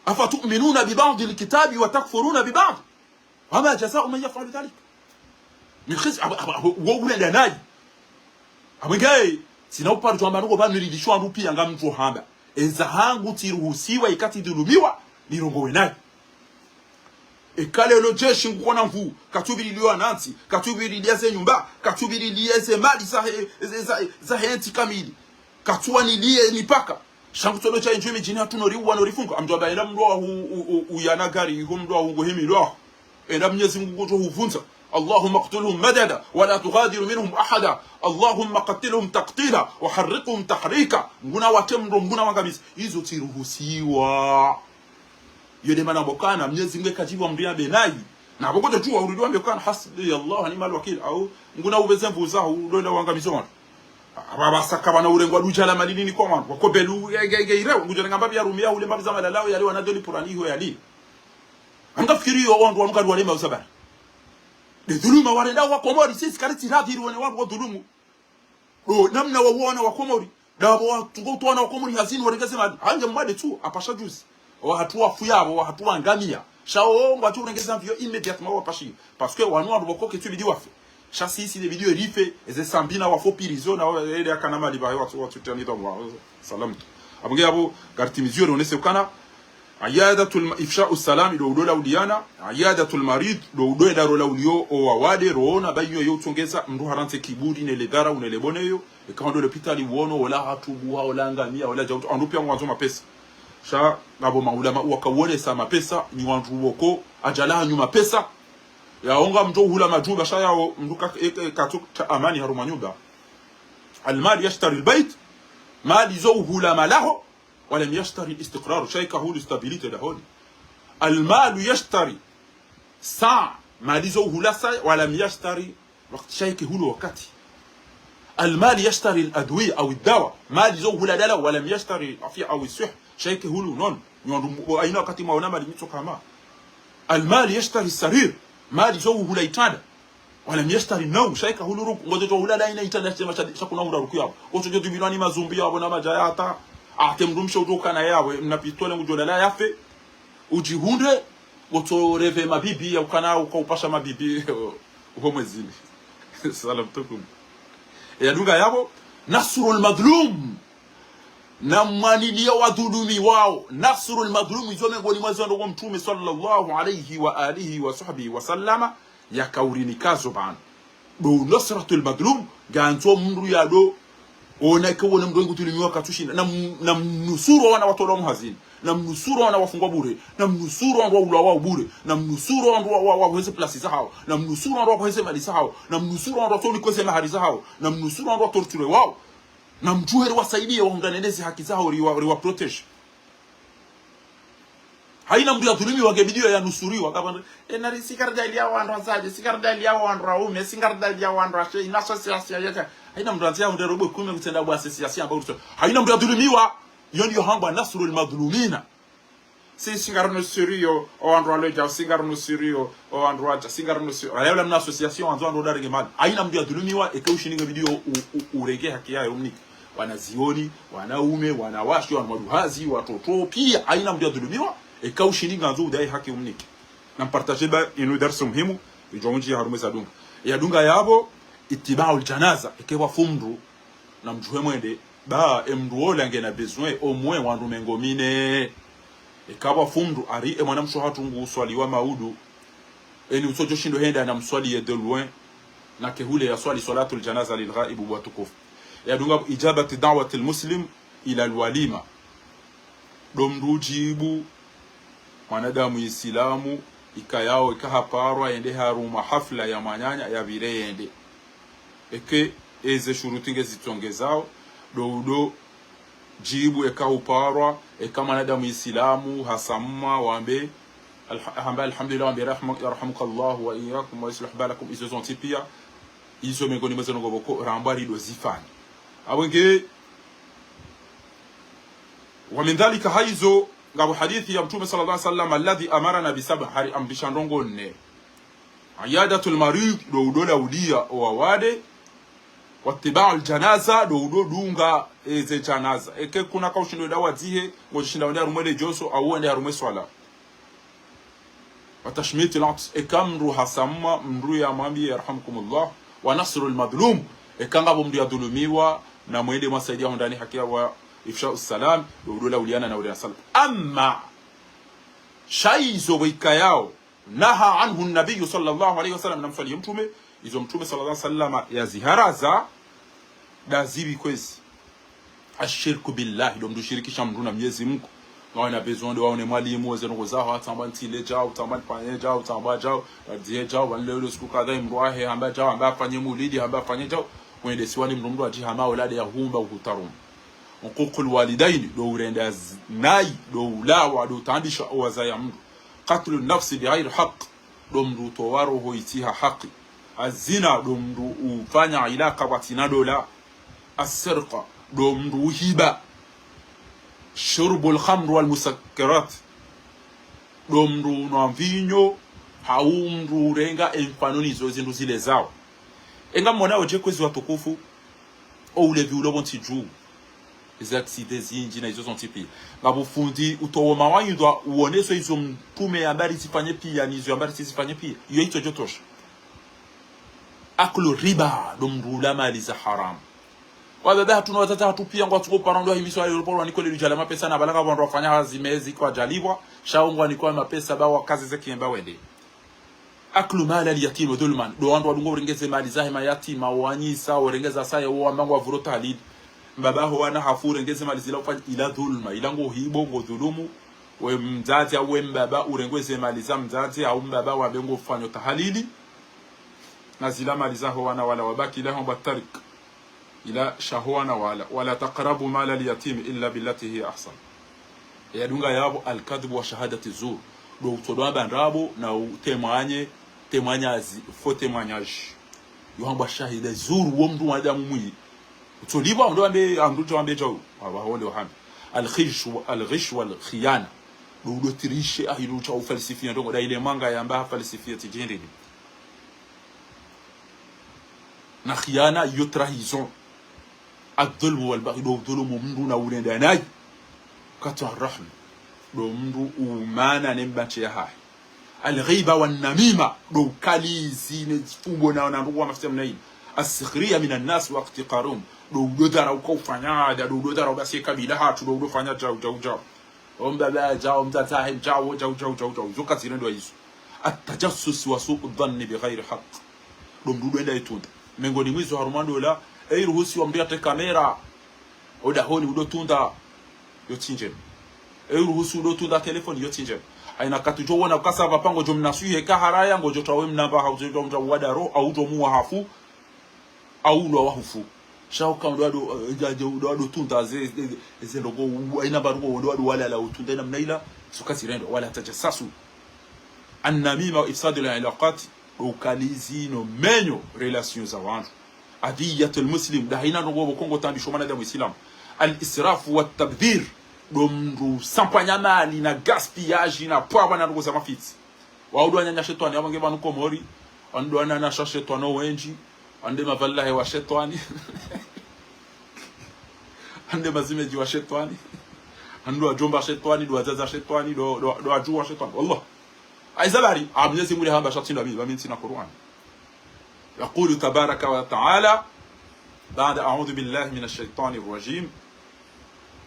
أفتؤمنون ببعض الكتاب وتكفرون ببعض. فما جزاء من يفعل ذلك. Min khizi, abo, abo, abo, wo ulenda nayi. Abo ngaye, tsina uparo twa manuko pvanu nilidisho wandru piya ngamdjo hamba. Eza hangu tsiruhusiwa ika tsidhulumiwa, nirongowe nayi. Eka leo jeshi ngukona nvu, katsupvirilia wanantsi, katsupvirilia ze nyumba, katsupvirilia ze mali za he, za, za, za he ntsi kamili. Katsuwanilie mipaka. Sha ngutsodo sha indjwe midjini hatru noriuwa norifunga. Amdjo amba enda mdru wa hu, u, u, uyana gari, iho mdru wa hu nguhimi lwa. Enda Mnyezi Mngu ngudjo huvundza. اللهم اقتلهم بددا ولا تغادر منهم أحدا. اللهم قتلهم تقتيلا وحرقهم تحريقا. Nguna watre mdro, nguna wangamiza. Izo tsiruhusiwa. Yo nde mana pvo kana, Mnyezi Mngu kadjibiwa mdru yambe nayi. Na pvoko tsu wa urudi wambe kana, حسبي الله ونعم الوكيل. Au, nguna upveze mvuza, u, ndo enda wangamiza wandru. Aba basaka bana urengwa dujala malini ni kwa wandru. Wako belu, ge, ge, ge, irewa, ngudjo renga mbapvi ya rumia, ule mbapvi za malalao, yale wana doli purani, iho yali. Anga fikiri yo wandru, wanu kari walema usabara. Nde dhuluma warenda wa Komori, sisi kari tsi radhi ri wone wandru wa dhulumu. Ndo namna wa wana wa Komori. Ndapvo wa, tuko utwana wa Komori hazini warengeze mali. Hange mwade tu, apasha juzi. Wahatru wafu yapvo, wahatru wangamia. Sha wo, ngwatsu urengeze mvio immédiatement wapashi. Parce que wanu wandru pvoko ketsu bidi wafe. Sha sisi nde bidi rife, eze sambi na wafo prison na wa, ele akana mali pvahe watsu, watsu tani dhamwa. Salam. Abo nge abo, gari timiziyo ronese ukana. عيادة الم-، إفشاء السلام ndo udo lauliana. عيادة المريض ndo udo enda ro lauliyo o wawade roona ba iyo yo utsongeza mdru harantsi kiburi ne le dharau ne le boneyo. Eka hondo lopitali uono, ola hatru buha, ola ngamia, ola djautu, wandru piya ngwandzo mapesa. Sha, ngapvo maulama wakawonesa mapesa, ni wandru woko, adjala hanyu mapesa. Yawo ngamdjo hula majumba, sha yawo mdru ka, e, e, katsu ta amani harumwa nyumba. المال يشتري البيت. Mali zo uhula malaho. ولم يشتري الاستقرار. Sha ika hulu stabilité dahoni. المال يشتري ساعة. Mali zo uhula saa. ولم يشتري وقت. Sha ike hulu wakati. المال يشتري الأدوية أو الدواء. Mali zo uhula dala. ولم يشتري العافية أو الصحة. Sha ike hulu unono. Nyondo mbo, aina wakati mwaona mali mitso kama. المال يشتري السرير. Mali zo uhula itranda. ولم يشتري النوم. Sha ika hulu ruku. Ngodjo djo hula la ina itranda shema sha, sha kuna hula ruku yapvo. Otsodjo dubilwa ni mazumbi yapvo na madjaya hata. Ate mdrumshe udjo kana yapvo. Mna pistole ngudjo lala yafe. Udjihundre. Otso rêver mabibi ya ukana uka upasha mabibi. Uho mwezini. Salam tukum. Ya dunga yapvo. نصر المظلوم. Na mwaniliya wadhulumiwao. نصر المظلوم. Izo mengoni mwa zo ndo Mtrume صلى الله عليه وآله وصحبه وسلم yakaurinikazo pvanu. Ndo نصرة المظلوم, ngandzo mdru yado, ona ike wone mdru ngudhulumiwa katsushinda, na m-, na mnusuru wana watolwa mhazini, na mnusuru wana wafungwa bure, na mnusuru wandru waulwa wao bure, na mnusuru wandru wa, wa, wa, waheze plasi zahawo, na mnusuru wandru waheze mali zahawo, na mnusuru wandru watolikweze mahari zahawo, na mnusuru wandru watorture wao, na mdjuhe riwasaidiye wahundrane neze haki zahawo riwa, riwa protège. Haina mdru yadhulumiwa nge bidi yo yanusuriwa. Kapvandre, e, nari si ngaridjaliya wandru wadzadze, si ngaridjaliya wandru waume, si ngaridjaliya wandru washe, ina association ya, ya. Haina mdru andziya hundre robo kume kutsenda bo association amba urutso. Haina mdru yadhulumiwa, yo ndiyo hambwa نصر المظلومين. Si, si ngarinusuriyo, o wandru walodja, si ngarinusuriyo, o wandru wadja, si ngarinusuriyo. Wala yola mna association, wandzo wandru wadarenge mali. Haina mdru yadhulumiwa, eke ushindi nge bidi yo u, u, urenge haki yayo umnike. Wanazioni, wanaume, wanawashe, wanu waduhazi, watoto, piya, haina mdru yadhulumiwa, eka ushindi ngandzo udaye haki umnike. Na mpartage ba inu darsu muhimu, idjo mdji ya harumwa eza dunga. Ya dunga yapvo, اتباع الجنازة, eke pvwafu mdru, na mdjuhe mwende, ba, e mdru ola ngena besoin, omwe wandru mengo mine. Eka pvwafu mdru, ari e mwana mshe hatru ngu uswaliwa maudu, eni utsodjo shindo henda na mswaliye de loin, na kehule yaswali صلاة الجنازة للغائب bo watukufu. Ya dunga إجابة دعوة المسلم إلى الوليمة. Ndo mdru udjibu mwanadamu Isilamu, ikayao, ika haparwa, yende harumwa hafla ya mwananya, yapvire yende. Eke eze shuruti nge zitsongezao, ndo udo Djibu eka uparwa, eka mwanadamu Isilamu, hasamma, wambe, alha-, hamba alhamdulillah, wambe rahma-, yarhamukallahu wa iyyakum wa yuslih balakum, izo zontsi pia, izo mengoni mwa izo ndrongoo pvoko, rambwa rido zifanya. Apvo nge, wa min dhalika haizo, ngapvo hadithi ya Mtrume sallallahu alaihi wasallam, alladhi amarana bi sab'a, hari amrisha ndrongoo nne. Iyadatul marid, ndo udo laulia owawade, wattiba'ul janaza, ndo udo dunga eze janaza. Eka kuna kaushindwa wende wadzihe, ngodjoshinda wende harumwa le djoso, au wende harumwa e swala. Wa tashmitil atis, eka mndru hasamma, mndru yamwambie yarhamkumullah. Wa nasrul madhlum, eka ngapvo mndru yadhulumiwa, na mwende mwasaidia hondani haki ya wa ifsha'us salam, ndo udo lauliana na ule salam. Amma, sha izo pvo ikayao, naha anhu nabiyyu sallallahu alayhi wasallam, na mswaliye Mtrume, izo Mtrume sallallahu alayhi wasallam yaziharaza, nda zipvi kwezi. Ashirku billahi, ndo mndru ushirikisha mndru na Mnyezi Mungu. Ngawe na besoin ndo waone mwalimu, weze ndrongoo zaho, hatsamba ntsile djau, tsamba nifanye djau, tsamba djau, nadzihe djau, wanle ule siku kadha, mndru wahe, hamba djau, hamba afanye mulidi, hamba afanye djau. Mwende siwani mndru mndru adjihama, ulade ya humba, uhutarumu. Uququl walidaini, ndo urenda z-, nayi, ndo ulawa, ndo utandisha owazaya mndru. Qatlu nafsi bighayri haqq, ndo mndru utowa roho itsiha haki. Azina, ndo mndru ufanya ilaka pvwatsina ndola. Asirqa, ndo mndru uhiba. Shurbul khamr wal musakkirat, ndo mndru unwa mvinyo, hau mndru urenga emfano nizo zindru zilezao. Enga mwona odje kwezi watukufu, o ulevi ulo pvontsi dju. Eze accident zindji na izo zontsi pia. Ngapvo fundi utowo mawaidha uoneso izo Mtrume yamba rizifanye pia, nizo yamba rizifanye pia. Iyo itsodjotosha. Aklu riba, ndo mndru ula mali za haramu. Wababa hatru na wadzadze hatru pia ngwatsuko parando himiso ya Europol wanikole lidjala mapesa na pvala ngapvo wandru wafanya hazi mezi kwadjalipvwa, sha wo ngwanikwa mapesa ba wakaze ze kiemba wende. Aklu mali al yatim dhulman, ndo wandru wadungo urenge ze mali zahe mayatima, wanyisa, urenge za saya, wo wamba ngwapvuro tahlili. Mbaba ho wana hafu urenge ze mali zila ufanya ila dhulma, ila ngo hibo, ngo dhulumu, we mdzadze au we mbaba urenge ze mali za mdzadze, au mbaba wambe ngofanyo tahlili. Na zila mali zaho wana wala wabaki ila hamba tarik. Ila sha ho wana wala, wala taqrabu mala al-yatim illa billati hiya ahsan. Yadunga yapvo al-kadhbu wa shahadati zur. Ndo utsodo amba ndrabo na utemwanye, temwanyazi, faux témoignage. Yo hamba shahida zur, wo mndru mwanadamu mwi. Utsolipvwa, ndo ambe, amndru tso ambe djau. Wa, wa, wonde wahambe. Al-ghish, al-ghish wal khiyana. Ndo udo tricher, ah, ilo tsa ufalsifier ndrongoo, nda ile manga yamba falsifier tijindini. Na khiyana iyo trahison. Adh-dhulmu wal-baghi, ndo udhulumu mndru na urenda nayi. Qat'u ar-rahm, ndo mndru umana ne mbatse yahahe. Al-ghiba wan-namima, ndo ukalizi ne zifumbo na, na ndrongoo wa mafsida mna ina. As-sukhriya minan-nas wa ihtiqaruhum, ndo udo dharau ka ufanya ada, ndo udo dharau basi kabila hatru, ndo udo fanya djau, djau, djau. O mbaba djau, mdzadze hahe djau, djau, djau, djau, djau. Zo kazirendwa izo. At-tajassus wa su'u dhanni bighayri haqq. Ndo mndru udo enda itunda. Mengoni mwa izo harumwa ndola, eyi ruhusi wa mndru yatre kamera. Odahoni udo tunda, yo tsi ndjema. Eyi ruhusi udo tunda telefoni, yo tsi ndjema. Haina wakati udjo wona ukasa pvapvo ngodjo mnaswihi eka haraya, ngodjo tawe mnamba hau djo mdja wadaro, au djo muwa hafu, au ndo wahufu. Sha uka ndo wado, eh, ja, ja, ndo wado tunda ze, ze, ze ndrongoo, u-, haina mba ndrongoo, ndo wado walala utunda ina mna ila, zo kazirendwa, wala tajassasu. An-namima wa ifsadul ilaqat, ndo ukalizi no menyo relation za wandru. Adhiyatul muslim, nda haina ndrongoo pvoko ngo tambisho mwanadamu Islam. Al-israfu wa tabdhir, ndo mndru usampanya mali na gaspillage na pwapwa na ndrongoo za mafitsi. Wao ndo wananya shetwani, apvo nge pvanu Komori, wao ndo wananya sha shetwani wendji, wao nde mavalahe wa shetwani, wao nde mazimedji wa shetwani, wao ndo wadjomba shetwani, ndo wadzadze shetwani, ndo, ndo, ndo wadjuhu wa shetwani. Wallah. Hayizo habari, ah, Mwenyezi Mungu hamba sha tsi ndo mi, ba mi ntsina Qur'an. يقول تبارك وتعالى بعد أعوذ بالله من الشيطان الرجيم: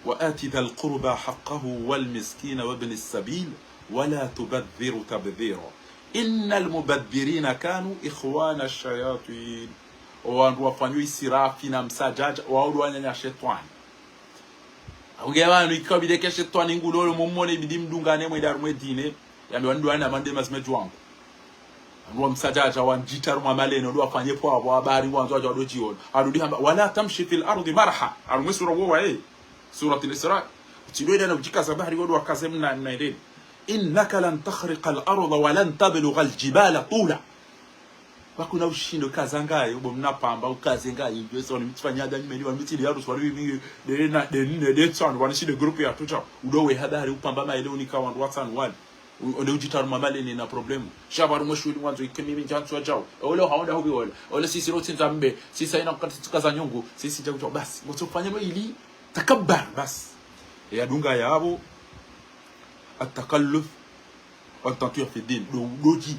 وآت ذا القربى حقه والمسكين وابن السبيل ولا تبذر تبذيرا إن المبذرين كانوا إخوان الشياطين. Owandru wafanyao israfi na msadjadja, wao ndo wananya shetwani. Aunge pvanu ikao bidi eka shetwani ngulolo mumone bidi mdungane mwende harumwa dini. Yambe wandru wana mande mazimedji wangu. Wandru wa msadjadja wandjita harumwa maleno, ndo wafanye pvwapvo, habari wandzo wadja wado djiona. Harudi hamba, ولا تمش في الأرض مرحا. Harumwa sura wo wa, eh. Surat al-Isra. Utsidjo enda na udjikaza bahari wandru wakaze mna, mna endeni. إنك لن تخرق الأرض ولن تبلغ الجبال طولا. Pvwakuna ushindo kaza ngayo, bo mna pamba, ukaze ngayo, ndjo eso, ni mtsifanya ada nyumeni, wani mtsili ya rusu, wani mimi, de na, de nne, de tsano, wani shinde groupe ya tucha, udo we habari, upamba maele unika wandru watsanu wali. U-, onde udjitaru mamale ni na problème. Sha pvaru mwe shuhuli mwandzo ike mimi ndjantsu wa djau. Ole haonda hubi ole. Ole sisi ro tsindza mbe. Sisi haina kukati tsikaza nyungu. Sisi djau djau. Basi. Ngotsofanya no ili. Takabbar. Basi. E yadunga yapvo. التكلف والتنطع في الدين. Do, dodji.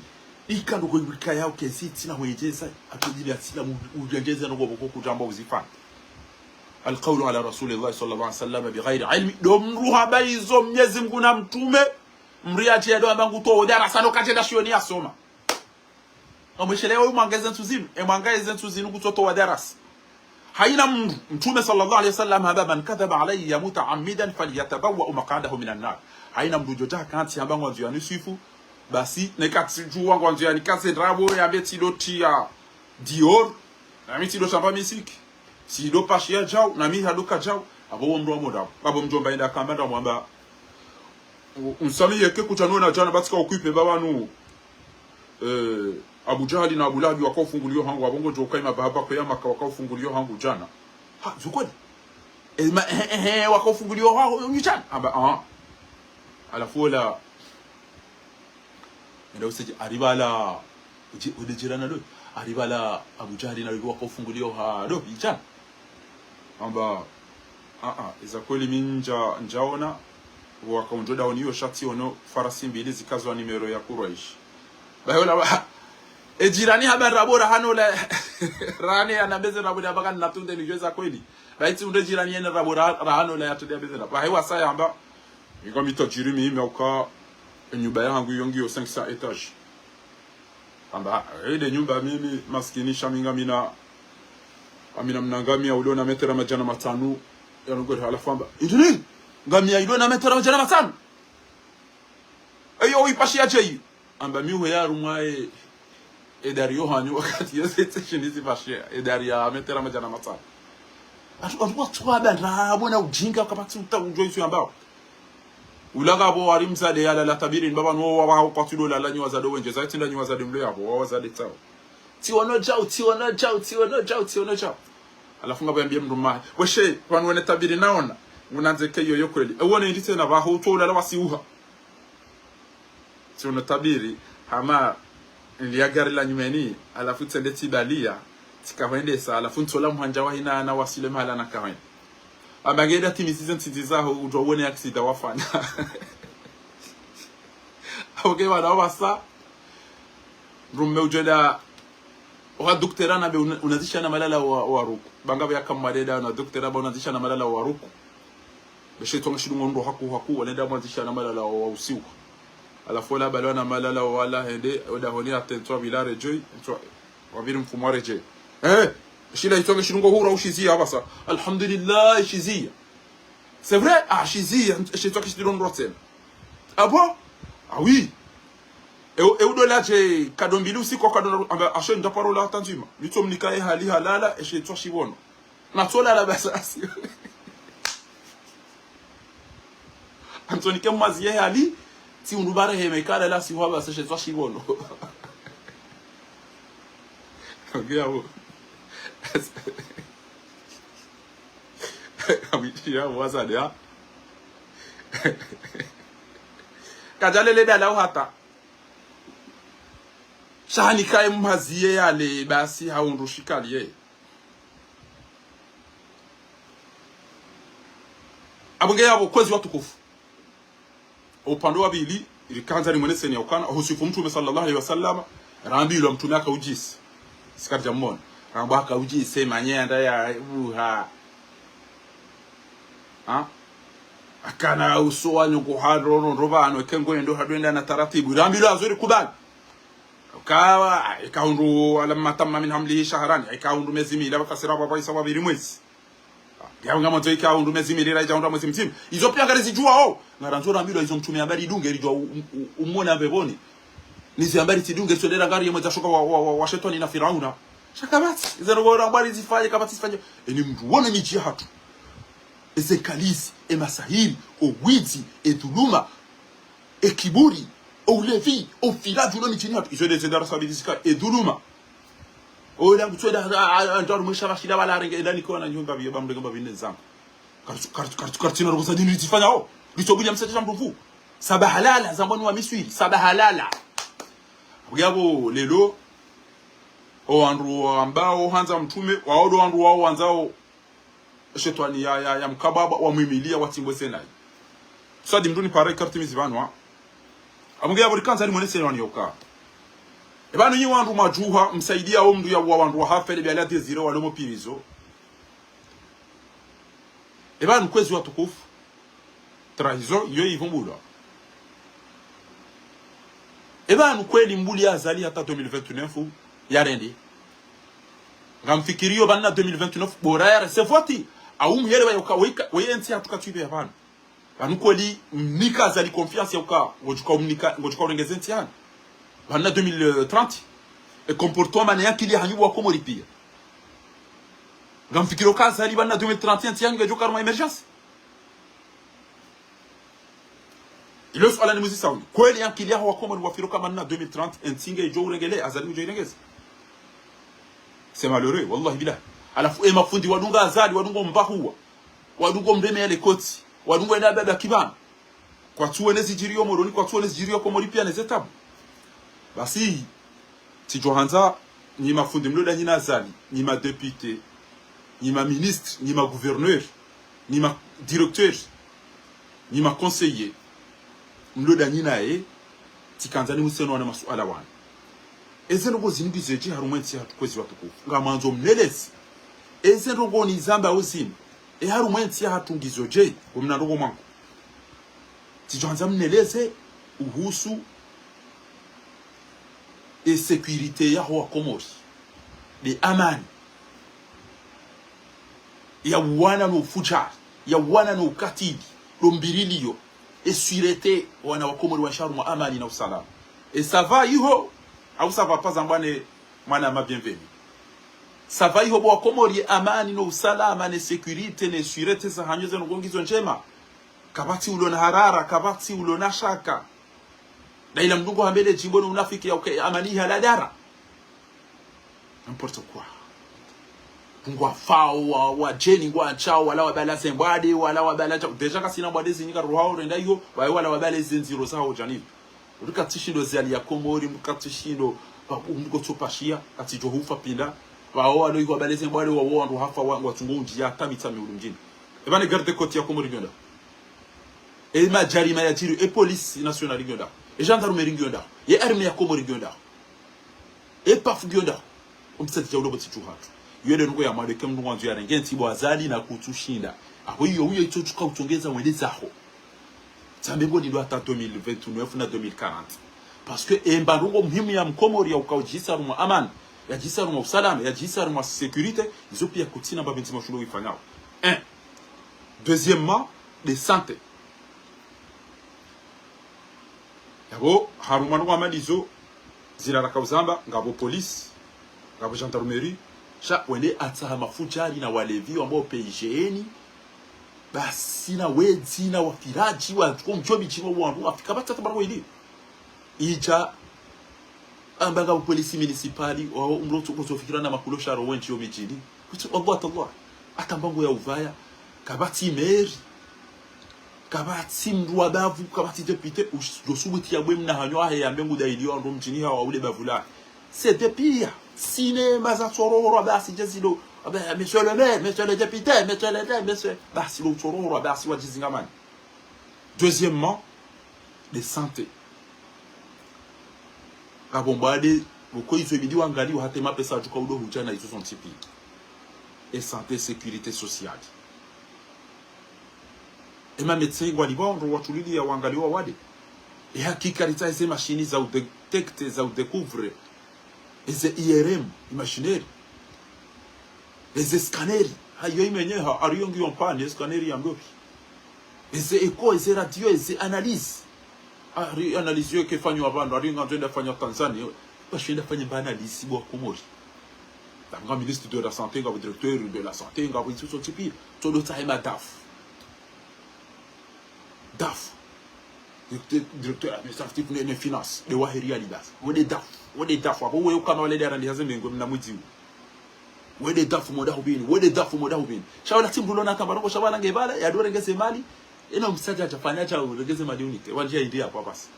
Ika ndo kweka yao kesi tsina hwendjeza. Atodjili atsina mu-, udjendjeza no kwaboko kudjamba uzifanya. القول على رسول الله صلى الله عليه وسلم بغير علم. Do mdru hamba izo Mnyezi Mngu na mtrume. Mdru yadje do amba ngutowo darasa no kadjenda shioni yasoma. Amweshele oyu mwanga eze ntsu zinu, e mwanga eze ntsu zinu kutsotowa darasa. Haina mdru, Mtrume صلى الله عليه وسلم hamba: من كذب علي متعمدا فليتبوأ مقعده من النار. Haina mdru djodja kantsi hamba ngwandzo yanisifu, basi, neka tsidjuwa ngwandzo yanikaze ndrabo yambe tsido tia Dior, nami tsido shamba misiki. Tsido pashia djau, nami haduka djau. Apvo wo mdru wa mdru apvo. Apvo mdjomba enda kamba ndamwamba. U-, unsamihi yeke kutsanona djana, batsika ukwipe pvapvanu. Eh, Abu Jahali na Abu Lahabi waka ufunguliyo hangu, apvo ngodjo uka ima pvahapvo kweya Maka waka ufunguliyo hangu djana. Ha, zukweli. Eh, ma, eh, eh, eh, waka ufunguliyo hangu, nyi djana. Amba, ah. Halafu ola, enda usedje, haripvala, uji-, ude jirani ndo. Haripvala Abu Jahali na Abu Lahabi waka ufunguliyo ha, ndo, idjana. Amba, ah, ah, eza kweli mi ndja, ndjaona, waka undjo daoni yo sha tsiono farasi mbili zikazwa numéro ya Kuraish. Bayo la, ba, e jirani hamba ndrabo rahano la, rane ya nambeze ndrabo ya baka natunde nidjo eza kweli. Bayi tsi unde jirani yene ndrabo ra-, rahano la yatunde ya beze ndrabo. Bayi wasaya hamba, inga mi tajiri mi, mi uka, e nyumba yahangu iyo ngiyo cinq cents étages. Amba, eh, inde nyumba mimi, maskini sha mi ngamina, ngamina mna ngamia ulio na metera madjana matsanu, ya nongore halafu amba, indri, ngamia ilio na metera madjana matsanu. Eyo, uipashia dje iyo? Amba, mi uhe ya harumwa e, e dari yo hanyu wakati yeze tse shini zipashia, e dari ya metera madjana matsanu. Atu, atu, atu, aba, ndrabo na ujinga, kapvatsi uta, udjo isu yambao. Ula ngapvo wari mzade yalala tabiri, ni pvapvanu wa, wa, wa, kwatsi do lala nyi wazade wendje, zaitsi nda nyi wazade mlo yapvo, wa wazade tsao. Tsiono djau, tsiono djau, tsiono djau, tsiono djau. Halafu ngapvo yambie mdru mahe. Weshe, pvanu wene tabiri naona, ngunandze ke iyo yo kweli. Ewo ne inditse na pvaho, utso ulala wasiuha. Tsiono tabiri, hama, niliya gari la nyumeni, halafu tsende tsibalia, tsikahwendesa, halafu ntsola muhandja wahina na wasile mahala nakahwenda. Amba ngeda timisize ntsindzi zaho, udjo wone accident wafanya. Apvo ke wana wasa, mdrume udjo enda, oha doktera nambe una-, unazisha na malala wa, wa ruku. Banga baya kamwadeda na doktera ba unazisha na malala wa ruku. Beshe tsonga shidungo ndo haku, haku, wanenda mwanzisha na malala wa, wa usiku. Halafu ola balwa na malala wala hende, oda honi ate ntswa bila redjei, ntswa, wabiri mfumo wa redjei. Eh, shila itsonge shidungo hura ushizia apvasa. Alhamdulillah, ishiziya. C'est vrai? Ah, shiziya, shitswa kishitiro ndro tsena. Ah bon? Ah oui. E, e udo ladje kado mbili usiku kado na, amba, ashe ndaparo la hata ndzima. Mitso mnika ye hali halala, eshe tswa shibono. Natsola la basasi. Antonike mwazi ye hali, tsi undru bare heme kala la si hwa basa she tswa shibono. Nge yapvo. Amiti yapvo wazade, ha? Kadjalele dala uhata. Sha hanikaye mwazi ye yale, basi ha undru shikali ye. Apvo nge yapvo kwezi watukufu. Upande wa pvili, ilikandza nimwonese ni ukana, uhusifu Mtrume swallallahu alayhi wa sallam, rambilwa Mtrume haka udjisi. Sikati dja mmona. Rambwa haka udjisi, manye yanda ya uha. Ha? Hakana uso wa nyoko hadro, ro, ro, pvanu, eke ngoyendo hadwenda na taratibu. Rambilwa azuri kubali. Ukawa, eka hundru, ولما تم من حمله شهران, eka hundru mezi mili, apvo fasira apvo, apvo isa wapviri mwezi. Yawe ngamwandzo eka hundru mezi mili, ra ija hundru mwezi mdzima. Izo piya ngarizidjuwao. Ngarandzo rambilwa izo Mtrume hamba ridunge, ridjuwa u-, u-, u-, umwona pepvoni. Nizi hamba ritsidunge, ritsondera ngari ye mwedza shoka wa, wa, wa, wa shetwani na Firauna. Sha kapvatsi, izo ndo bora hamba rizifanye, kapvatsi zifanye. Eni mdru wone midji yahatru. Eze kalisi, e masahiri, o widzi, e dhuluma, e kiburi, o ulevi, o ufiraji ulo midjini hatru. Izo nde ze darasa mbili zika, e dhuluma. Ola ngutwenda, a, a, a, ndo harumwa esha bashila wala arenge, enda niko na nyumba biyo, ba mrenge ba bine zangu. Kartsu, kartsu, kartsu, kartsina rogo za dini ritsifanya o. Ritso bunya msacha sha mruvu. Sabaha lala, zambwa ni wa Miswiri. Sabaha lala. Buyabo, lelo, o wandru wambao handza mtrume, wao ndo wandru wao wandzao shetwani ya, ya, ya mkababa, wamwimilia, watsimbwe senayi. Swadi mndru ni pare kartsi mizi pvanu, ha. Amunge yabo rikandza ni mwene senayi yoka. E pvanu nyi wandru madjuha, msaidia o mndru ya wa wandru wa hafele bia la désiré walo mo pirizo. E pvanu kwezi watukufu. Trahison, iyo ivumbulwa. E pvanu kweli mbuli ya Azali hata deux mille vingt-neuf yarende. Ngamfikiriyo pvanu na deux mille vingt-neuf, bora ya recevoir ti, au mhele wa yoka, weka, weye ntsi hatru katwibe ya pvanu. Pvanu kweli mnika Azali confiance ya uka, ngodjuka umnika, ngodjuka urengeze ntsi hanu. Pvanu na deux mille trente, e comportement ne yankili ya hanyu wa Komori pia. Ngamfikiriyo ka Azali pvanu na deux mille trente, ntsi hanyu ngedjo harumwa émergence. Ilo suala ni muzisa uni. Kweli yankili ya ho wa Komori wafikiriyo ka pvanu na deux mille trente, entsi ngedjo urengele, Azali ngudjo irengeze. C'est malheureux, wallahi billah. Halafu e mafundi wadunga Azali, wadungo mbahuwa, wadungo mreme ya lekoti, wadungo ena baba kibana. Kwatsuwone zidjiriyo Moroni, kwatsuwone zidjiriyo Komori pia ne ze tabu. Basi, tsidjo handza, nyi mafundi mlo nda nyi na Azali, nyi ma député, nyi ma ministre, nyi ma gouverneur, nyi ma directeur, nyi ma conseiller, mlo nda nyi naye, tsikandza ni museno wana masuala wanu. Eze ndrongo zinu ngizo dje harumwa entsi yahatru kwezi watukufu. Ngamwandzo mneleze. Eze ndrongo nizambao zinu. E harumwa entsi yahatru ngizo dje, ngomna ndrongo mwangu. Tsidjo handza mneleze uhusu e sécurité ya ho wa Komori. Nde amani. Ya wana no ufudjari. Ya wana no ukatili. Ndo mbiriliyo. E sûreté wana wa Komori waenshi harumwa amani na usalama. E ça va iho, au ça va pas zambwa ne mwana ma Bienvenu. Ça va iho bo wa Komori, amani no usalama ne sécurité ne sûreté za hanyu ze ndrongo ngizo ndjema. Kapvatsi ulo na harara, kapvatsi ulo na shaka. Nda ila mndru ngo hambele djimbo no unafiki ya uka amani ihala dara. N'importe quoi. Ngwafao, wa, wadjeni ngwantsao, wala wabala ze mbwade, wala wabala dja-, déjà kasina mbwade zinyi ka ruhao renda iyo, waye wala wabala ze ndziro zaho djanibu. Uri katsishindo ze hali ya Komori, mkatsishindo, pa, mkotso pashia, katsidjo hufa pinda, wao walo iyo wabala ze mbwade, wao wandru hafa, wa, ngwatsungo undjia, tami tami ulu mdjini. E pvane garde côte ya Komori ngiyo nda. E madjarima yadjiri, e police nationale ngiyo nda. E gendarmerie ngiyo nda. E armée ya Komori ngiyo nda. E pafu ngiyo nda. Omsati dja ulo bo tsi dju hatru. Iyo nde ndrongo ya mwando eke mndru ngwandzo yarenge ntsi bo Azali na kutsushinda. Aho iyo, iyo itso tsuka utsongeza wende zaho. Tsambe ngo lindo hata deux mille vingt-neuf na deux mille quarante. Parce que emba ndrongo muhimu ya Mkomori ya uka udjisa harumwa amani, yadjisa harumwa usalama, yadjisa harumwa sécurité, izo pia kutsina mba binti mashulo ifanyao. Un. Deuxièmement, de santé. Yabo, harumwa no wamalizo, zila raka uzamba, ngapvo police, ngapvo gendarmerie, sha wende atsaha mafudjari na walevi, wambao P I G N, basi na wedzi, na wafiraji, wa, ko mdjobi djima wandru, wafika ba tsata barwa ili. Idja, amba ngapvo police municipale, wa, umro tso, kutso fikira na makulo sharo wendji yo midjini. Kutsi, wallah, tallah. Ata mbango ya uvaya, kapvatsi maire, kapvatsi mndru wa bavu, kapvatsi député, us-, djo subuti ya bwe mna hanyo ahe yambe nguda iliyo ando mdjini hawa ule bavu la. C'est des pires. Cinéma za tsororo basi dje zilo. Abe, monsieur le maire, monsieur le député, monsieur le maire, monsieur. Basi lo tsororo basi wadjizingamani. Deuxièmement, de santé. Ngapvo mbwade, pvoko izo ibidi wangaliwa hata mapesa adjuka udo hudja na izo zontsi pia. E santé, sécurité sociale. E ma médecin ngwalipvwa ondro watulili ya wangaliwa wade. E hakika ritsaha eze mashini za u détecter, za u découvrir. Eze I R M, imaginaire. Eze scanner, ha, iyo imenyeha, ariyo ngiyo mpani, eze scanner ya mdopi. Eze écho, eze radio, eze analyse. Ari analyse yo ke fanywa pvanu, ariyo ngandzo enda fanywa Tanzania. Basho enda fanya mba analyse bo wa Komori. Nga ministre de la santé, ngapvo directeur de la santé, ngapvo institution tipi. Todo tsahe madafu. Dafu. Directeur, directeur administratif ne, ne finance. Nde wahe Real basi. Wende dafu. Wende dafu. Apvo wewe ukana wale nde arandi haze mengo mna mwidziwu. Wende dafu moda hubini. Wende dafu moda hubini. Sha wala tsi mndru lona kamba noko sha wala nge bala, ya dore ngeze mali. Eno msadja hafanya sha urengeze mali unike. Wandjia indi hapvo basi.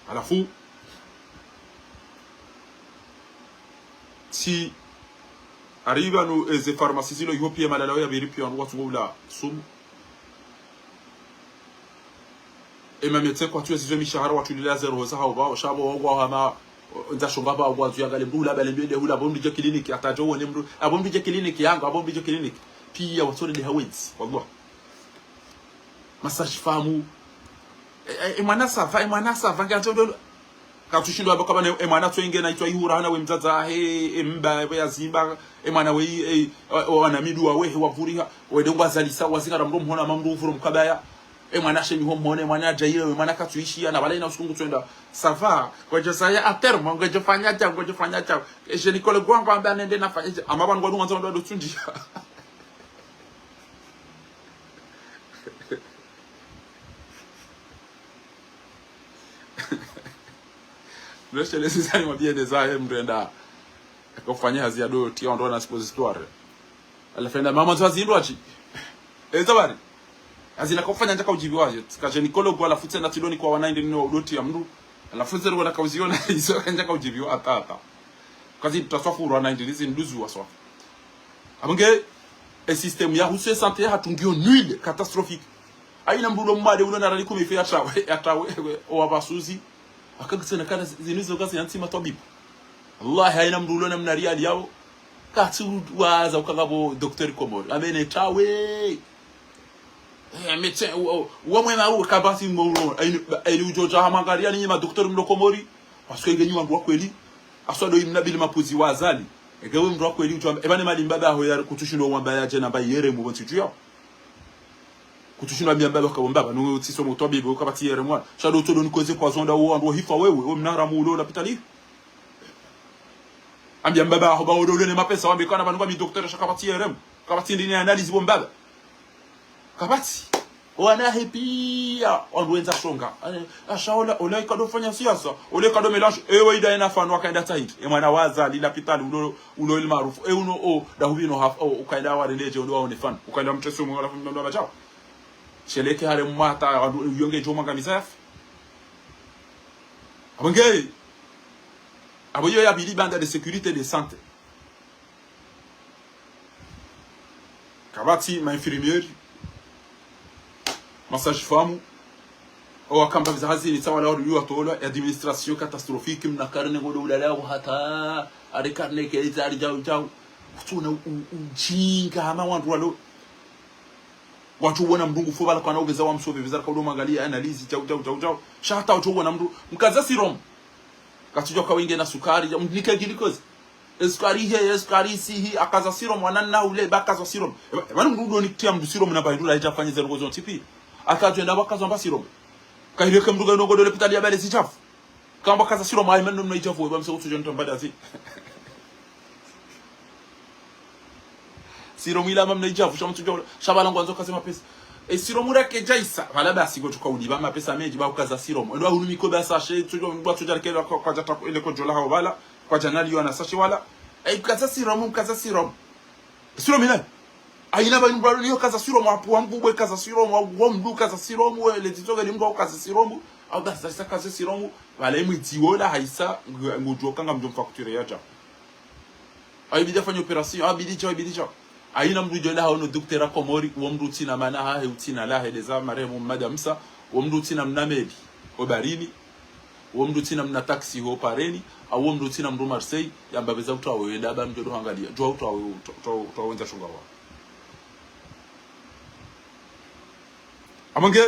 Halafu, tsi, hari pvanu, eh, ze pharmacie zilo iho piya malalawo ya pviri piya wandru watsungo ula sumu. Ema médecin kwatsu ya zizo mishahara watsu lila zero hoza hao pvao, sha pvo wangwa hama, o, ndza shonga pvao ngwandzo yangale mndru hula pvale mndru yende hula, apvo mndru dje clinique, hata djo wone mndru, apvo mndru dje clinique yangu, apvo mndru dje clinique. Piya watsole nde hawezi, wallah. Massage femme. E, e, e mwana ça va, e mwana ça va, nge atsondo. Katsushindwa amba kamba ne, e mwana tsoinge na itswa ihura hana we mdzadze, he, e mba, we yazimba, e mwana we, e, o, o, wana midu wa wehe, wavuriha, wende ngwazalisa, wazingara mndru mhona, ama mndru uvuro mkabaya. E mwana shenyi ho mhone, e mwana adjaire, e mwana katsuishiya, na pvala ina usiku ngutsoenda, ça va, ngwedjo zaya à terme, ngwedjo fanya sha, ngwedjo fanya sha. E gynécologue wangu amba nende nafanya sha, ama pvanu ngwadu ngwandzo ndo ndo tsundiya. Mleshe lezi zani mabiyene zahe mndru enda. Akafanya hazi ya doti, ya ndo na suppositoire. Halafu enda mama zwa zindru achi. Eza bari. Hazi na kafanya ndjaka udjibiwa aje. Tsika gynécologue halafu tsena tsidoni kwa wana indi nino doti ya mndru. Halafu tsena wana kauziona izo ndjaka udjibiwa hata hata. Kazi tutaswafuru wana indi lizi nduzu waswafu. Apvo nge, e système ya husu e santé yahatru ngiyo nul, catastrophique. Hayina mndru ulo mwade ulo na rali kume ife ya trawe, ya trawe, o wapvasuzi. Akakitsena kana zinu zo kazi yantsi matwabibu. Wallahi, hayina mndru ulo na mna Real yawo. Katsu waza ukanga pvo docteur Komori. Amene trawe. Eh, médecin, u, u, wa mwema u, kabasi mwa ulo. Hayini, hayini udjo dja hamwangalia ninyi ma docteur mlo Komori. Parce que nge nyi wandru wa kweli. Aswa ndo imna bili mapuzi wa Azali. Eke we mndru wa kweli udjo amba, eba ne mali mbaba aho ya kutsushindo wamba yadje namba yere mu pvontsi dju yawo. Kutsushindo ambia mbaba kamba mbaba, nunge utsiso mutwabibu, ukapvatsi yere mwana. Sha ndo utsodo nikweze kwa zonda uwo, ando hifa wewe, we mna haramu ulo lapitali. Ambia mbaba aho ba ulo ulo ne mapesa, wambe kana pvanu ngami docteur sha kapvatsi yere mu. Kapvatsi ndini analyse pvo mbaba. Kapvatsi. Owanahe piya, wandru wendza shonga. Eh, asha ola, ola ikado fanya siasa, ola ikado mélange. Ewe ida ena fanu wakaenda tahiti. E mwana wa Azali, lapitali, ulo, ulo El Maarouf. E uno, o, dahubino haf, o, ukaenda wareleje, ulo waone fanu. Ukaenda mtresu mwe, halafu mndru wa majao. Sheleke hale mwata, wandru, uyonge djo mwangamiza yafi. Apvo nge, apvo iyo ya pvili banda de sécurité de santé. Kapvatsi ma infirmière, ma sage-femme, o wakamba viza hazini tsa wala wadu yuwa tolwa, e administration catastrophique, mna carnet ngodo ulala wo hata, ari carnet ke itsa ari djau djau. Kutsuna u, u, ujinga hama wandru walo. Watsu wona mndru ngu fo pvala kwana upveza wa msove, pveza raka udo mwangalia, analyse, djau, djau, djau, djau. Sha hata watsu wona mndru, mkaza sérum. Katsudjua kawinge na sukari, djau, nike glucose. E sukari he, e sukari si hi, akaza sérum, mwana na ule, ba kaza sérum. Eba, eba, mndru udo nikitia mndru sérum na baidula, ija fanye ze ndrongo zontsi pi. Akadjwenda ba kaza mba sérum. Kaireke mndru ga inongo dole pitali ya bale zichafu. Kamba kaza sérum, ayi, manu mna ichafu, eba, msa kutsudjua ntambada zi. Sérum ila mamna ichafu, sha mtsudjua, sha pvala ngwandzo kaze mapesa. E sérum rake djaisa, pvala basi kotsuka uliba mapesa mendji, ba ukaza sérum. Ndo ahunu mikoba sachet, tsudjua, mndru atsudjua reke, kwa, kwadja taku, ele kodjola hao pvala. Kwadja nali yo ana sachet wala. Ey, kaza sérum, kaza sérum. Sérum ina. Ayina ba mndru alo niyo kaza sérum, apu wa mvubwe kaza sérum, wa, wa mndru kaza sérum, we, le titoga ni mndru kaza sérum. Au da sa, sa kaza sérum. Wala imwe tiwola haisa, ngu, ngudjo kanga mndjo mfacture ya dja. Ayi bidi afanye opération, ayi bidi dja, ayi bidi dja. Ayina mndru djo enda haono docteur Komori, uwo mndru utsina mana hahe, utsina lahe, deza marehemu Madame Sa, uwo mndru utsina mna meli, o barini. Uwo mndru utsina mna taxi ho pareni, au uwo mndru utsina mndru Marseille, yamba pveza utrawe wenda, aba mndjo ndo hangalia, djua utrawe, utra-, utra-, utrawe wendza shonga wa. Apvo nge,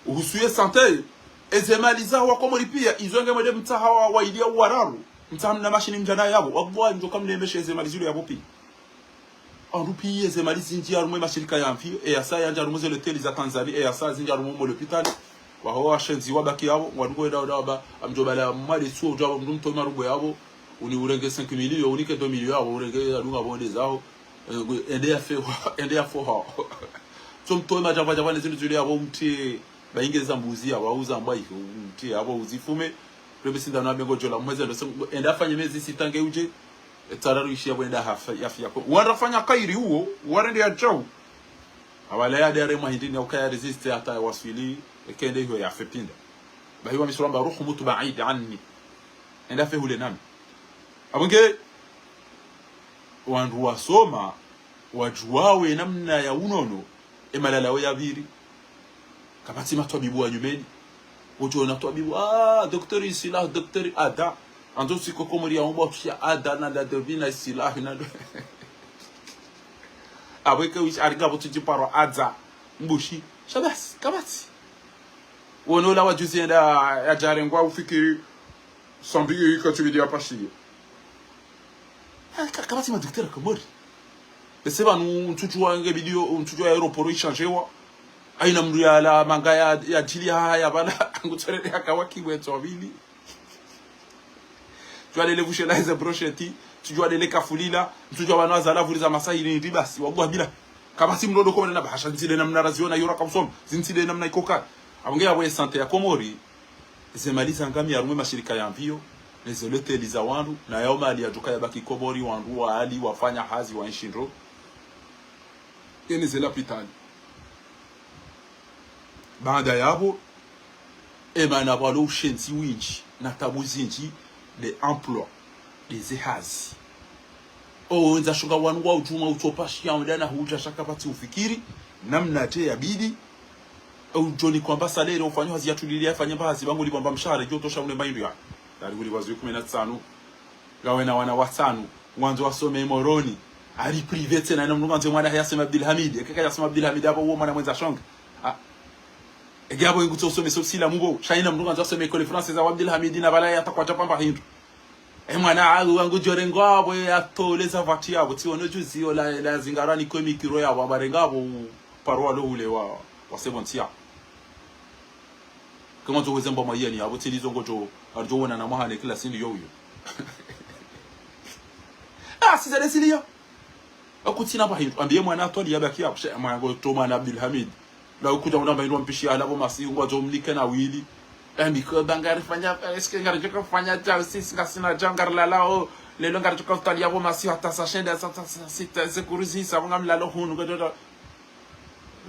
uhusu ye santé, eze mali za wa Komori piya, izo nge mwende mtsaha wa, wa ili ya wararu, mtsaha mna mashini mdjana yapvo, wallahi ndjo kamne meshe eze mali zilo yapvo piya. Wandru piya ze mali zindji harumwa mashirika ya mfi, e yasa yandji harumwa ze loteli za Tanzania, e yasa zindji harumwa mo lopitali. Waho washenzi wabaki yapvo, wandru kwenda wada waba, amdjo bala mwade tsuo udja mndru mtoi marubo yapvo, uni urenge cinq millions, unike deux millions yapvo, urenge ya dunga bonde zao. Eh, ende ya fe, ende ya fo hao. Tso mtowe madjapvadjapva ne zindru zile yapvo mtriye, ba ingeza mbuzi yapvo, uza mbwa iho, mtriye yapvo uzifume. Lwembe sindano abe ngodjo la mwezi ndo se, enda afanye mezi sita nge udje, e tsararu ishi yapvo enda hafa, yafi yako. Wanda fanya kairi uwo, warende ya djau. Awala ya dere mwa hindri ni ukaya résisté hata ya waswili, eke ende iho yafe pinda. Ba hiwa misura mba ruhu mutu baidi anni. Enda fe hule nami. Apvo nge, wandru wasoma, wadjuwawo ye namna ya unono, e malalawo yapviri. Kapvatsi matwabibu wa nyumeni. Udjo ona twabibu, ah, docteur Isilah, docteur Ada. Andzo siko Komori ya umba utshiya Ada na la devina Isilah na do. Apvo eke wishi ari ngapvo tsudji parwa Ada. Mbushi. Sha basi, kapvatsi. Wono la wadjuzi enda ya djarengwa ufikiri sambi yi katsu bidi ya pashiye. Ah, ka-, kapvatsi ma docteur Komori. Bese pvanu ntsudjuwa nge bidi yo, ntsudjuwa aéroport ishandjewa. Haina mndru yala manga ya, ya djili ya, ya pvala, ngutsorele ya kawa kibwe tso pvili. Ntsudjuwa lele vushela eze brochette, ntsudjuwa lele kafulila, ntsudjuwa pvanu azala vuriza masahiri ndi basi, wallahi bila. Kapvatsi mndru ndo komana na bahasha ntsile namna raziona yora kausoma, zintsile namna ikoka. Apvo nge yapvo ye santé ya Komori, ze mali za ngami yarumwe mashirika ya mvio, ne ze loteli za wandru, na yao mali yadjoka yabaki Komori, wandru wali, wafanya hazi, wa inshi ndro. Ye ne ze lapitali. Baanda yapvo, e mana pvwalo ushenzi windji, na tabu zindji, de emploi, de ze hazi. O, wendza shonga wanu wa udjuma utsopashiya, wenda na hudja sha kapvatsi ufikiri, namna te yabidi, e udjoni kwamba salaire ufanya hazi yatulili yafanya mba hazi pvangu lipvwa mba mshahara, djo tosha une mba hindru ya. Dari kulipvwa zwi kume na tsanu. Ngawe na wana watsanu, ngwandzo wasome Moroni. Ari privé tsena, ina mndru ngwandzo mwana haye asome Abdulhamid. Eke kaya asome Abdulhamid, apvo uwo mwana mwendza shonga. Ah. Eke apvo ingutso usome so sila mubo. Sha ina mndru ngwandzo asome école française wa Abdulhamid, na pvala yatakwa tsa pamba hindru. E mwana awu wangu djorengwa apvo yatoleza vati yapvo. Tsi wono juzi ola, la zingara ni kwe mikiro yapvo, abarenga apvo u parwa lo ule wa, wa sebontia. Kama tso weze mba mayeni, apvo tsili zo ngodjo, ardjo wona na mahane kila sindi yo uyo. Ah, si zale sili yo. Akutsina pva hindru, ambiye mwana atwali yabaki yapvo, she mwana ngo toma na Abdulhamid. Na ukudja unamba hindru mpishi ala pvo masi, ngwadjo mnike na wili. Ambi ko ba ngari fanya, est-ce que ngari djoka fanya djau, si ngasina djau, ngari lala o, lelo ngari djoka utwali yapvo masi, hata sa shenda, sa, sa, sa, sita, se kuruzi, sa, ngam lalo hunu, ngodjo.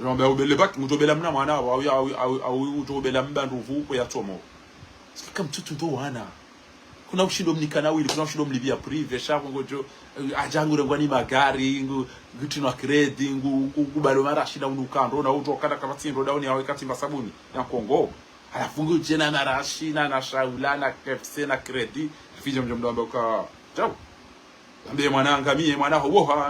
Yamba ubele baki, mutobela mna mwana, au, au, au, au, utobela mba ndruvu, kwe ya tomo. Sika mtsutu ndo wana. Kuna ushindo mnika na wili, kuna ushindo mlipvia privé, sha ngodjo, eh, adja ngu rengwa ni magari, ngu, ngutinwa crédit, ngu, ngu, ngu balo marashi na unu kando, na utso kada kapvatsi ndo dauni ya wekati mba sabuni, ya Kongo. Halafu ngudje na marashi, na, na shaula, na K F C, na crédit, fidja mdjo mdomba uka, djau. Ambe mwana ngamiye, mwana ho, woha,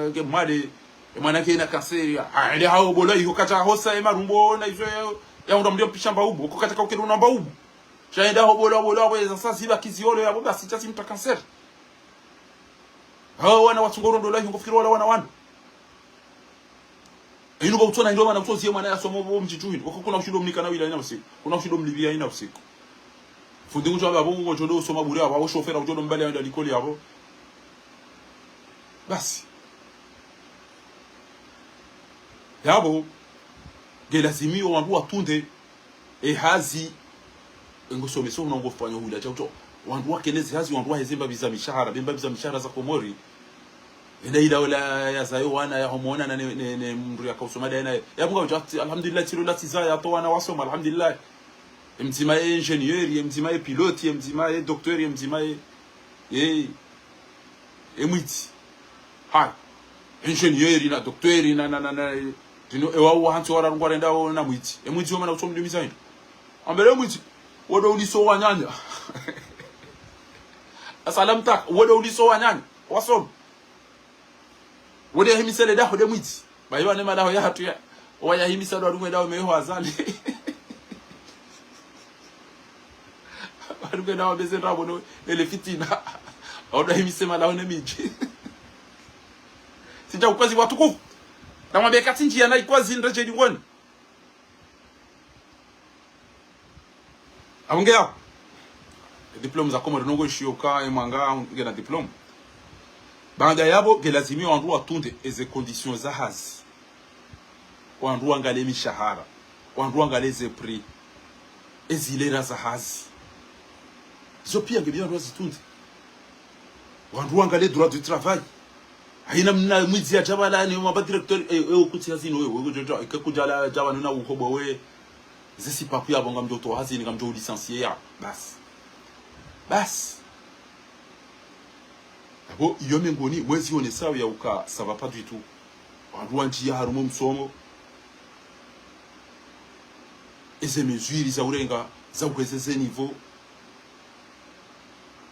nge mwade, e mwana ke na kanseri, ha, ele hao bolo, iho kata hosa, e marumbo, na izo ya, ya unda mdio pisha mba ubu, ko kata kaukiri una mba ubu. Sha enda ho bolo, bolo, abo, eza sa ziba kiziolo, ya bo basi, tsa si mta kanseri. Hao wana watsungo rondo la, iho ngofikiri wala wana wana. Inu ba utsona ndo mana utsozie mwana yasoma bo mdjidju hinu. Wako kuna ushindo mnika na wili haina usiku. Kuna ushindo mlipvia haina usiku. Fundi ngudjo amba bo ngudjo ndo usoma bure apvo, apvo shofera udjo ndo mbali ya wenda likoli apvo. Basi. Yapvo, nge lazimiyo wandru watunde, e hazi, e ngo someso una ngo fanya hula, tsa utso, wandru wakene zi hazi, wandru waheze mbapvi za mishahara, be mbapvi za mishahara za Komori. Enda ila ola ya zayo wana ya homona na ne, ne, ne mndru ya kausoma daye naye. Ya Mungu, alhamdulillah, tsilo la tsi zaya, to wana wasoma, alhamdulillah. E mdzima ye ingénieur, e mdzima ye pilote, e mdzima ye docteur, e mdzima ye, ye, e mwidzi. Hai. Ingénieur na docteur na, na, na, na, dino, e wawo hantsi wara ngwarenda wo na mwidzi. E mwidzi wo mana utsomdimiza hino. Ambele e mwidzi. Wodo uliso wanyanya. Asalam tak, wodo uliso wanyanya. Wasoma. Wodo yahimise le daho de mwidzi. Bayi wane malaho ya hatuya. Wayahimisa do adumwe daho meho azali. Adumwe daho beze ndrabo no, ele fitina. Wodo yahimise malaho ne midji. Sija ukwazi watukufu. Namwambe katsi ndjiya na ikwazi ndredje dingoni. Apvo nge yapvo. Diplôme za Komori nongo ishiyo ka e mwanga ngena diplôme. Baanda yapvo, nge lazimiyo wandru watunde eze conditions za hazi. Wandru wangalie mishahara. Wandru wangalie ze prix. Ezi lera za hazi. Zo pia nge bidi wandru wazitunde. Wandru wangalie droit du travail. Haina mna mwidzi ya djabala ni mwa ba directeur, eh, eh, ukutsi hazini wewe, wewe, wewe, wewe, ika kudjala djabala na uhobo we. Ze sipapu yapvo ngamdjo towa hazini, ngamdjo licencier ya. Basi. Basi. Apvo, iyo mengoni, mwezi onesao ya uka, ça va pas du tout. Wandru wandjia harumwa msomo. Eze mesures za urenga, za uhweza ze niveau.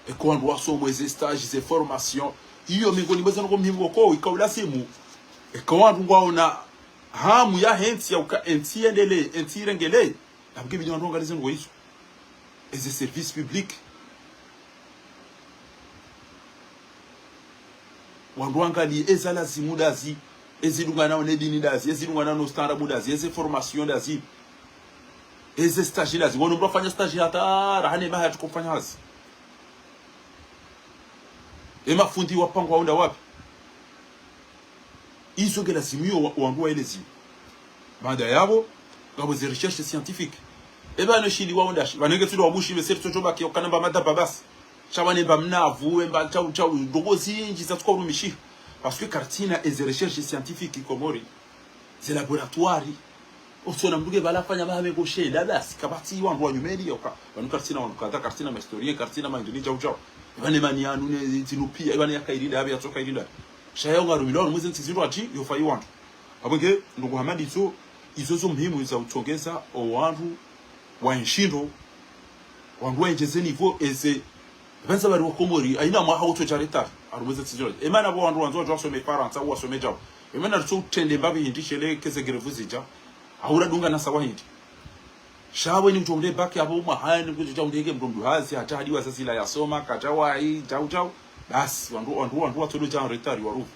Eka wandru wasomo eze stage, ze formation. Iyo mengoni mwezi noko muhimu ko, ika ulazimu. Eka wandru ngwaona hamu ya hentsi ya uka, entsi yendelee, entsi irengelee. Apvo nge bidi wandru wangalie ze ndrongoo izo. Eze service public. Wandru wangalie eza lazimu ndazi, ezi dungana ne dini ndazi, ezi dungana no ustaarabu ndazi, eze formation ndazi, eze stage ndazi. Wono mndru afanya stage hata raha ne maha yatsuko fanya hazi. E mafundi wapangwa wenda wapi? Izo nge lazimu iyo wa-, wandru waeleziwe. Baada yapvo, ngapvo ze recherche scientifique. E pvanu shili waonda shi, pvanu nge tsi ndo wabushi, be seri tsotsho baki, okana mba madaba basi. Sha pvanu mba mnavu, mba tsau tsau, ndrongoo zindji zatsuko urumishiha. Parce que karitsina eze recherche scientifique Komori. Ze laboratoire. Otsona mndru nge pvala afanya maha mengo shenda basi, kapvatsi wandru wa nyumeni ya uka. Pvanu karitsina wandru kadha, karitsina ma historien, karitsina ma indoni djau djau. Ipvane mani yanu ne zinu pia, ipvane yaka ilinda, yapvo yatsoka ilinda. Sha ya ungarumilwa, mweze ntsi zindru ati, yofa iwandru. Apvo nge, ndrongoo hama ndizo, izo zo muhimu za utsongeza, o wandru, wa nshindo, wandru waendjeze niveau, eze, pvandza pvali wa Komori, haina mwaha utsodja retard, harumwa eze ntsi zindru. Emana pvo wandru wandzo wadjo wasome Farantsa, au wasome djau. Emana ritso utrende mbapvi hindri shele keze grève zidja. Haura dunga na sawa hindri. Sha pvo ni mndru unde bac yapvo mwahani, kudjo dja undeke mndru mndru hazi, hata hadi wazazi la yasoma, kadja wayi, djau djau. Basi, wandru, wandru, wandru watsodo dja en retard, waruvu.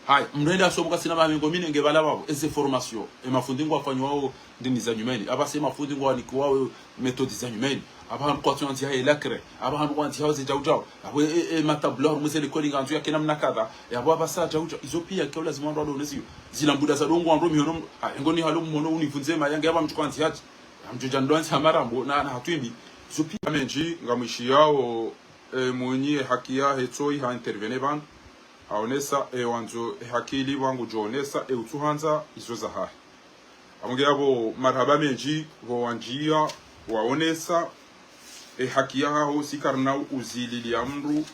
Haya, mndru ende asome karitsina maha mengo mine nge pvala pvapvo, eze formation, e mafundi ngwafanywao ndimi za nyumeni, apvasa e mafundi ngwanikiwao méthode za nyumeni, apvaha handru kwatsu andzihao e lacre, apvaha handru kwandzihao ze djau djau, apvo e, e, e matableau, harumwa ze likoli ngandzo yake namna kadha, yapvo apvasa djau djau, izo pia ika ulazimu wandru wadone ziyo, zila mbuda za ndrongoo wandru mihono, ah, ngoni halo mhono univundze mayange, yapvo mndru kwandzihao, amdjo dja ndo andziha marambo, na, na hatwimbi, izo pia. Mendji, ngamwishiyao, e, mwenye haki yahe tsoyi ha intervenir pvanu, haonesa, e, wandzo, e, haki ili pvanu ngudjo onesa, e, utsuhandza, izo zahahe. Apvo nge yapvo marahaba mendji, pvo wandjia, waonesa, e, haki yahaho, si karina uzililiya mndru,